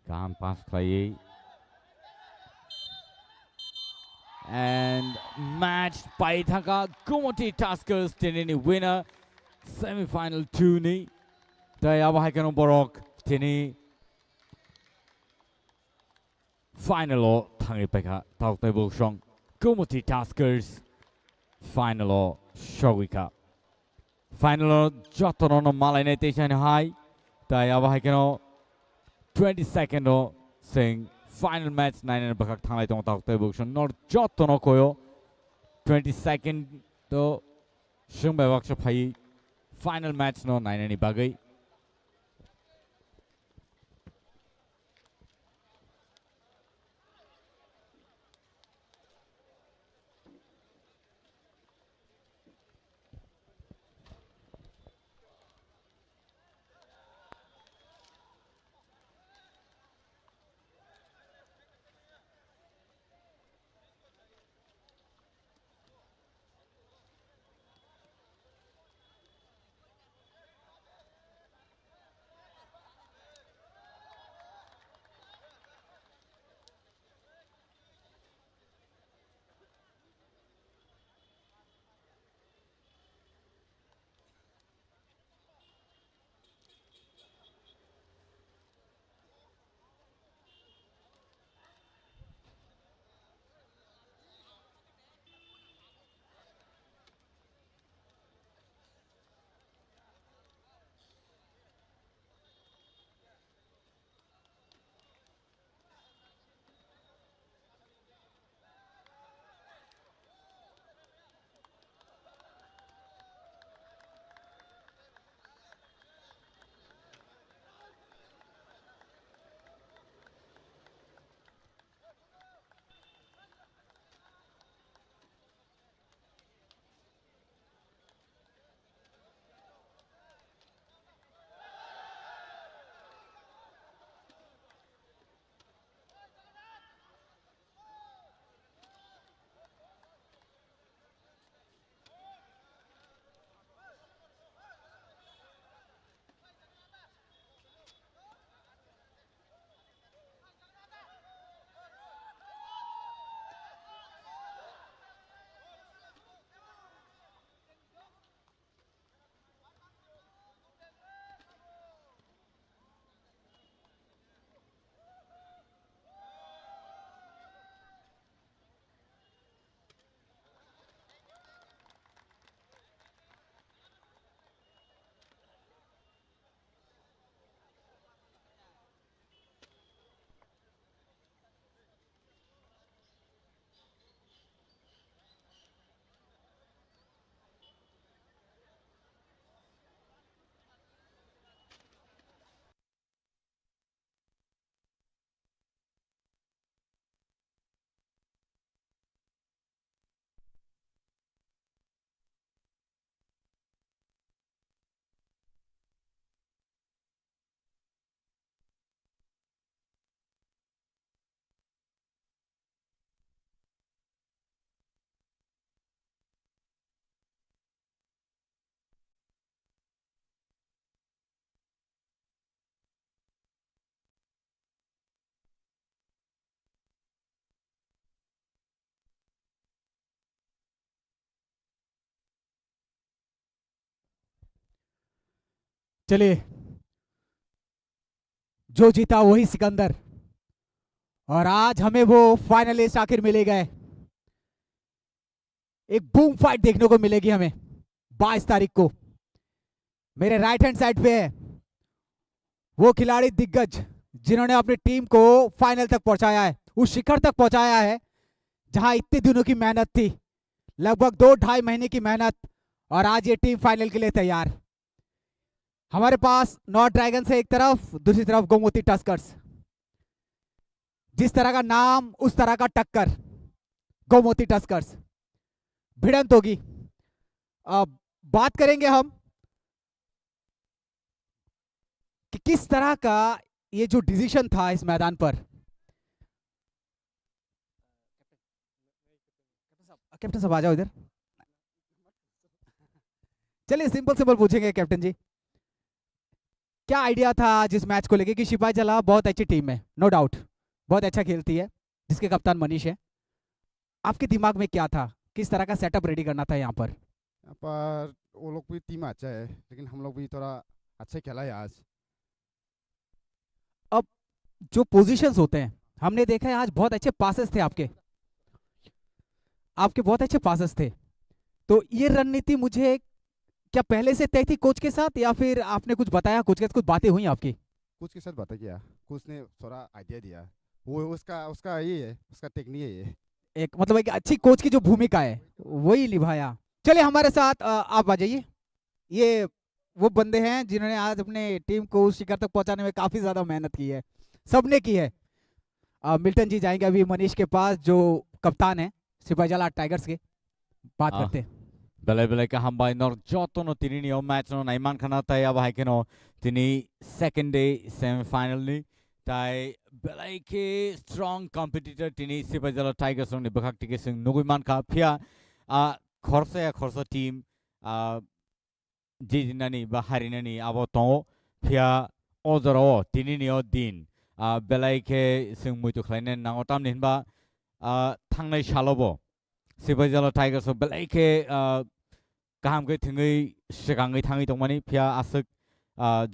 Kaham pass khlaiwi. And match pai thangkha Gumoti Tuskers tinini winner semi final two ni. Tai abo hai kheno borok tini final o thangwi paikha, tabuk tei bwswk Gumoti Tuskers final o sogwi kha. Final o jotono no malainai teisa ni hai, tai abo hai kheno twenty second o chwng final match nainani bwkhak thanglai tongo, tabuk tei bwswk nor jotono koyo twenty second o chwng bai baksa phaiwi final match no nainani bagwi. चलिए, जो जीता वही सिकंदर। और आज हमें वो फाइनलिस्ट आखिर मिल ही गए। एक बूम फाइट देखने को मिलेगी हमें बाईस तारीख को। मेरे राइट हैंड साइड पे है वो खिलाड़ी दिग्गज जिन्होंने अपनी टीम को फाइनल तक पहुंचाया है, उस शिखर तक पहुंचाया है जहां इतने दिनों की मेहनत थी, लगभग दो ढाई महीने की मेहनत, और आज ये टीम फाइनल के लिए तैयार। हमारे पास नॉर्थ ड्रैगन्स है एक तरफ, दूसरी तरफ गोमती टस्कर्स। जिस तरह का नाम उस तरह का टक्कर, गोमती टस्कर्स। भिड़ंत होगी। अब बात करेंगे हम कि किस तरह का ये जो डिसीजन था इस मैदान पर। कैप्टन साहब, आ जाओ इधर। चलिए, सिंपल सिंपल पूछेंगे कैप्टन जी, क्या आइडिया था आज इस मैच को लेके कि सिपाही जला बहुत अच्छी टीम है, नो डाउट, बहुत अच्छा खेलती है, जिसके कप्तान मनीष है, आपके दिमाग में क्या था, किस तरह का सेटअप रेडी करना था यहाँ पर? यहाँ पर वो लोग भी टीम अच्छा है, लेकिन हम लोग भी थोड़ा अच्छा खेला है आज। अब जो पोजीशंस होते हैं, हमने देखा है आज बहुत अच्छे पासेस थे आपके, आपके बहुत अच्छे पासेस थे। तो ये रणनीति मुझे क्या पहले से तय थी कोच के साथ, या फिर आपने कुछ बताया कोच के साथ, कुछ बातें हुई आपकी? कोच के साथ बातें किया, कोच ने थोड़ा आइडिया दिया। वो उसका, उसका ये है, उसका टेक्निक है ये। एक, मतलब, एक अच्छी कोच की जो भूमिका है, वही निभाया। चलिए, हमारे साथ, अ, आप आ जाइए। ये वो बंदे हैं जिन्होंने आज अपने टीम को उस शिखर तक पहुंचाने में काफी ज्यादा मेहनत की है, सबने की है। अ, मिल्टन जी जाएंगे अभी मनीष के पास, जो कप्तान है सिपाही जला टाइगर्स के। बात हाँ। करते हैं। Belai belai kaham bai nor joto no tini ni o match no nai man khana, tai abo hai kheno tini second day semi final ni, tai belai khe strong competitor tini Sipaijala Tigers rok ni bwkhak tike chwng nugui man kha. Phiya, ah, khorsa ya khorsa team, ah, jijinani ba harinani abo tongo. Phiya o jora o tini ni o din, ah, belai khe chwng muitu khlaina nango, tamni hinba, ah, thangnai salo bo Sipaijala Tigers rok belai khe, ah, kaham khe thwngwi swkangwi thangwi tongmani, phiya aswk, ah,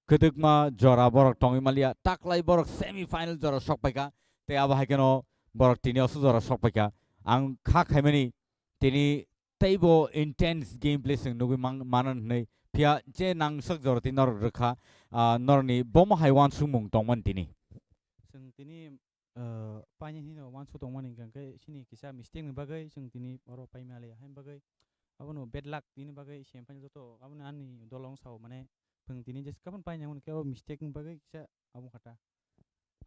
kwdwkma jora borok tongwi manliya, taklai borok semi final jora sok paikha, tei abo hai kheno borok tini oso jora sok paikha. Ang kha khaimani tini teibo intense gameplay chwng nugwi mang-, mano hwnwi, phiya je nangsak jora tei norok rwkha, ah, norokni bomo hai uansukmung tongmani tini. Chwng tini, ah, paini hino uansuk tongmani hwnkha khe chini kisa mistake ni bagwi chwng tini oro paimaliya, haini bagwi abono bad luck tini bagwi semi final joto abono ani dolo wng sao mane chwng tini jesa khe paini hwnwi khe o mistake ni bagwi kisa abo kha ta.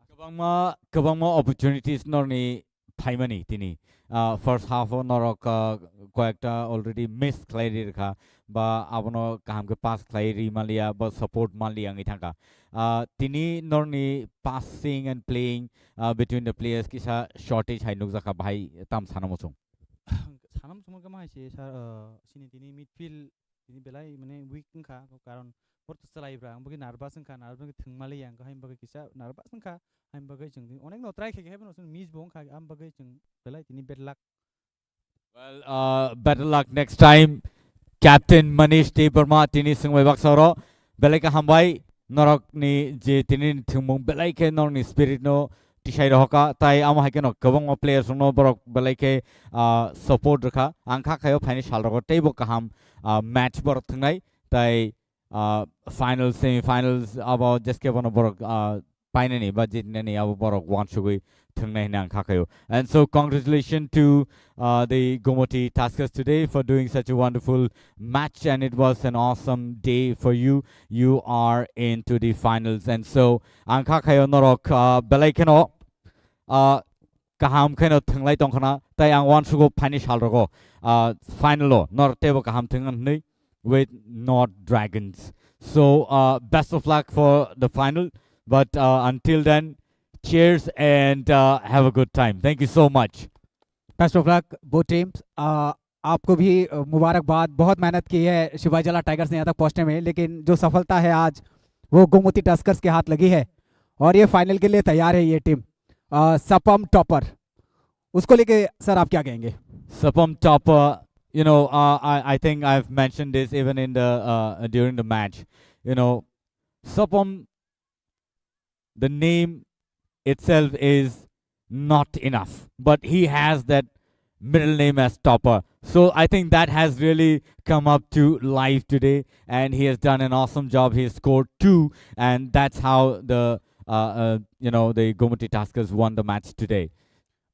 Kwbangma, kwbangma opportunities norni phaimani tini. Ah, first half o norok, ah, koyekta already miss khlai ri rwkha, ba abono kaham khe pass khlai ri manliya, ba support manliya wngwi thangkha. Ah, tini norni passing and playing, ah, between the players kisa shortage hai nukjakha, bahai tam sana muchung? Sana muchung khe ma hai se sir, ah, chini tini midfield tini belai mane weak wngkha, karon borok to chwlai bra, ang bagwi nervous wngkha, nervous wngkha thwngmaliya, ang haini bagwi kisa nervous wngkha, haini bagwi chwng tini onek no try khaikha, haino chwng miss bo wngkha, ang bagwi chwng belai tini bad luck. Well, uh, better luck next time, Captain Manish Debbarma, tini swngbai baksa oro, belai khe hambai, norokni je tini thwngmung belai khe norokni spirit no tisai rohorkha, tai amo hai kheno kwbangma players rokno borok belai khe, ah, support rwkha. Ang kha khaio phaini sal rogo teibo kaham, ah, match borok thwngnai, tai, ah, final, semi finals abo jeske bono borok, ah, painani ba jitnani abo borok uansugwi thwngnai hwnwi ang kha khaio. And so congratulations to, uh, the Gomoti Tuskers today for doing such a wonderful match, and it was an awesome day for you. You are into the finals, and so ang kha khaio norok, uh, belai kheno, uh, kaham kheno thwnglai tongkhana, tai ang uansugo phaini sal rogo, uh, final o nor teibo kaham thwng hwnwi with North Dragons. So, uh, best of luck for the final. But, uh, until then, cheers and, uh, have a good time. Thank you so much. Best of luck, both teams. Uh, आपको भी, uh, मुबारकबाद। बहुत मेहनत की है शिवाजी जला टाइगर्स ने यहाँ तक पहुँचने में, लेकिन जो सफलता है आज, वो गोमती टस्कर्स के हाथ लगी है और ये फाइनल के लिए तैयार है ये टीम। Uh, सपम टॉपर, उसको लेके सर आप क्या कहेंगे? Sapam Topper, you know, uh, I, I think I've mentioned this even in the, uh, during the match. You know, Sapam, the name itself is not enough, but he has that middle name as Topper. So I think that has really come up to life today, and he has done an awesome job. He scored two, and that's how the uh, uh, you know, the Gomoti Tuskers won the match today.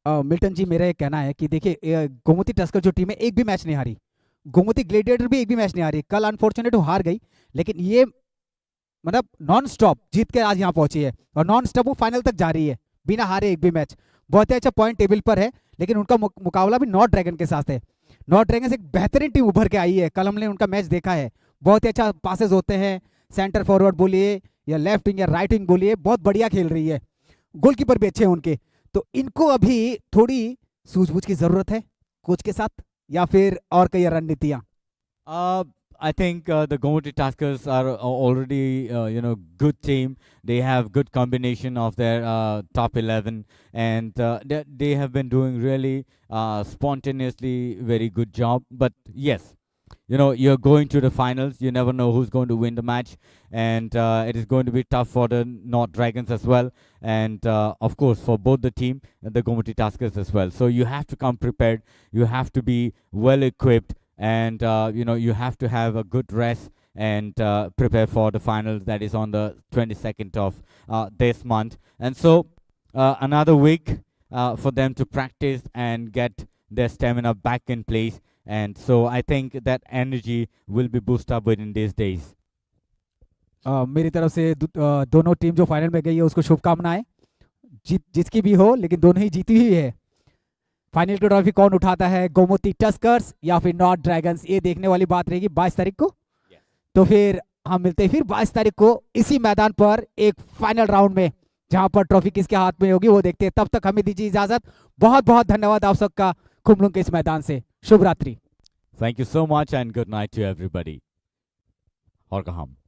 Milton ji, मेरा ये कहना है कि देखिए, गोमती टस्कर जो टीम है, एक भी मैच नहीं हारी। गोमती ग्लेडिएटर भी एक भी मैच नहीं हारी। कल अनफॉर्चुनेट वो हार गई, लेकिन ये मतलब नॉन स्टॉप जीत के आज यहाँ पहुंची है और नॉन स्टॉप वो फाइनल तक जा रही है बिना हारे एक भी मैच। बहुत ही अच्छा पॉइंट टेबल पर है, लेकिन उनका मुक- मुकाबला भी नॉर्थ ड्रैगन के साथ है। नॉर्थ ड्रैगन से एक बेहतरीन टीम उभर के आई है। कल हमने उनका मैच देखा है, बहुत ही अच्छा पासेस होते हैं, सेंटर फॉरवर्ड बोलिए या लेफ्ट विंग या राइट विंग बोलिए, बहुत बढ़िया खेल रही है। गोलकीपर भी अच्छे हैं उनके। तो इनको अभी थोड़ी सूझबूझ की ज़रूरत है कोच के साथ, या फिर और कई रणनीतियाँ? Uh, I think uh, the Gomoti Tuskers are a- already, uh, you know, good team. They have good combination of their uh, top eleven, and uh, they, they have been doing really uh, spontaneously very good job. But yes, you know, you're going to the finals. You never know who's going to win the match, and uh, it is going to be tough for the North Dragons as well, and uh, of course for both the team, the Gomoti Tuskers as well. So you have to come prepared. You have to be well equipped, and uh, you know, you have to have a good rest and uh, prepare for the finals that is on the twenty-second of uh, this month. And so uh, another week uh, for them to practice and get their stamina back in place. And so I think that energy will be boosted up within these days. अ, मेरी तरफ से दु- अ, दोनों टीम जो फाइनल में गई है, उसको शुभकामनाएं। जीत जिसकी भी हो, लेकिन दोनों ही जीती हुई है। फाइनल की ट्रॉफी कौन उठाता है, गोमती टस्कर्स या फिर नॉर्थ ड्रैगन्स, ये देखने वाली बात रहेगी बाईस तारीख को। तो फिर हम मिलते हैं फिर बाईस तारीख को इसी मैदान पर एक फाइनल राउंड में, जहां पर ट्रॉफी किसके हाथ में होगी, वो देखते हैं। तब तक हमें दीजिए इजाजत। बहुत बहुत धन्यवाद आप सबका खुमलुंग के इस मैदान से। शुभ रात्रि। Thank you so much and good night to everybody. Horkaham.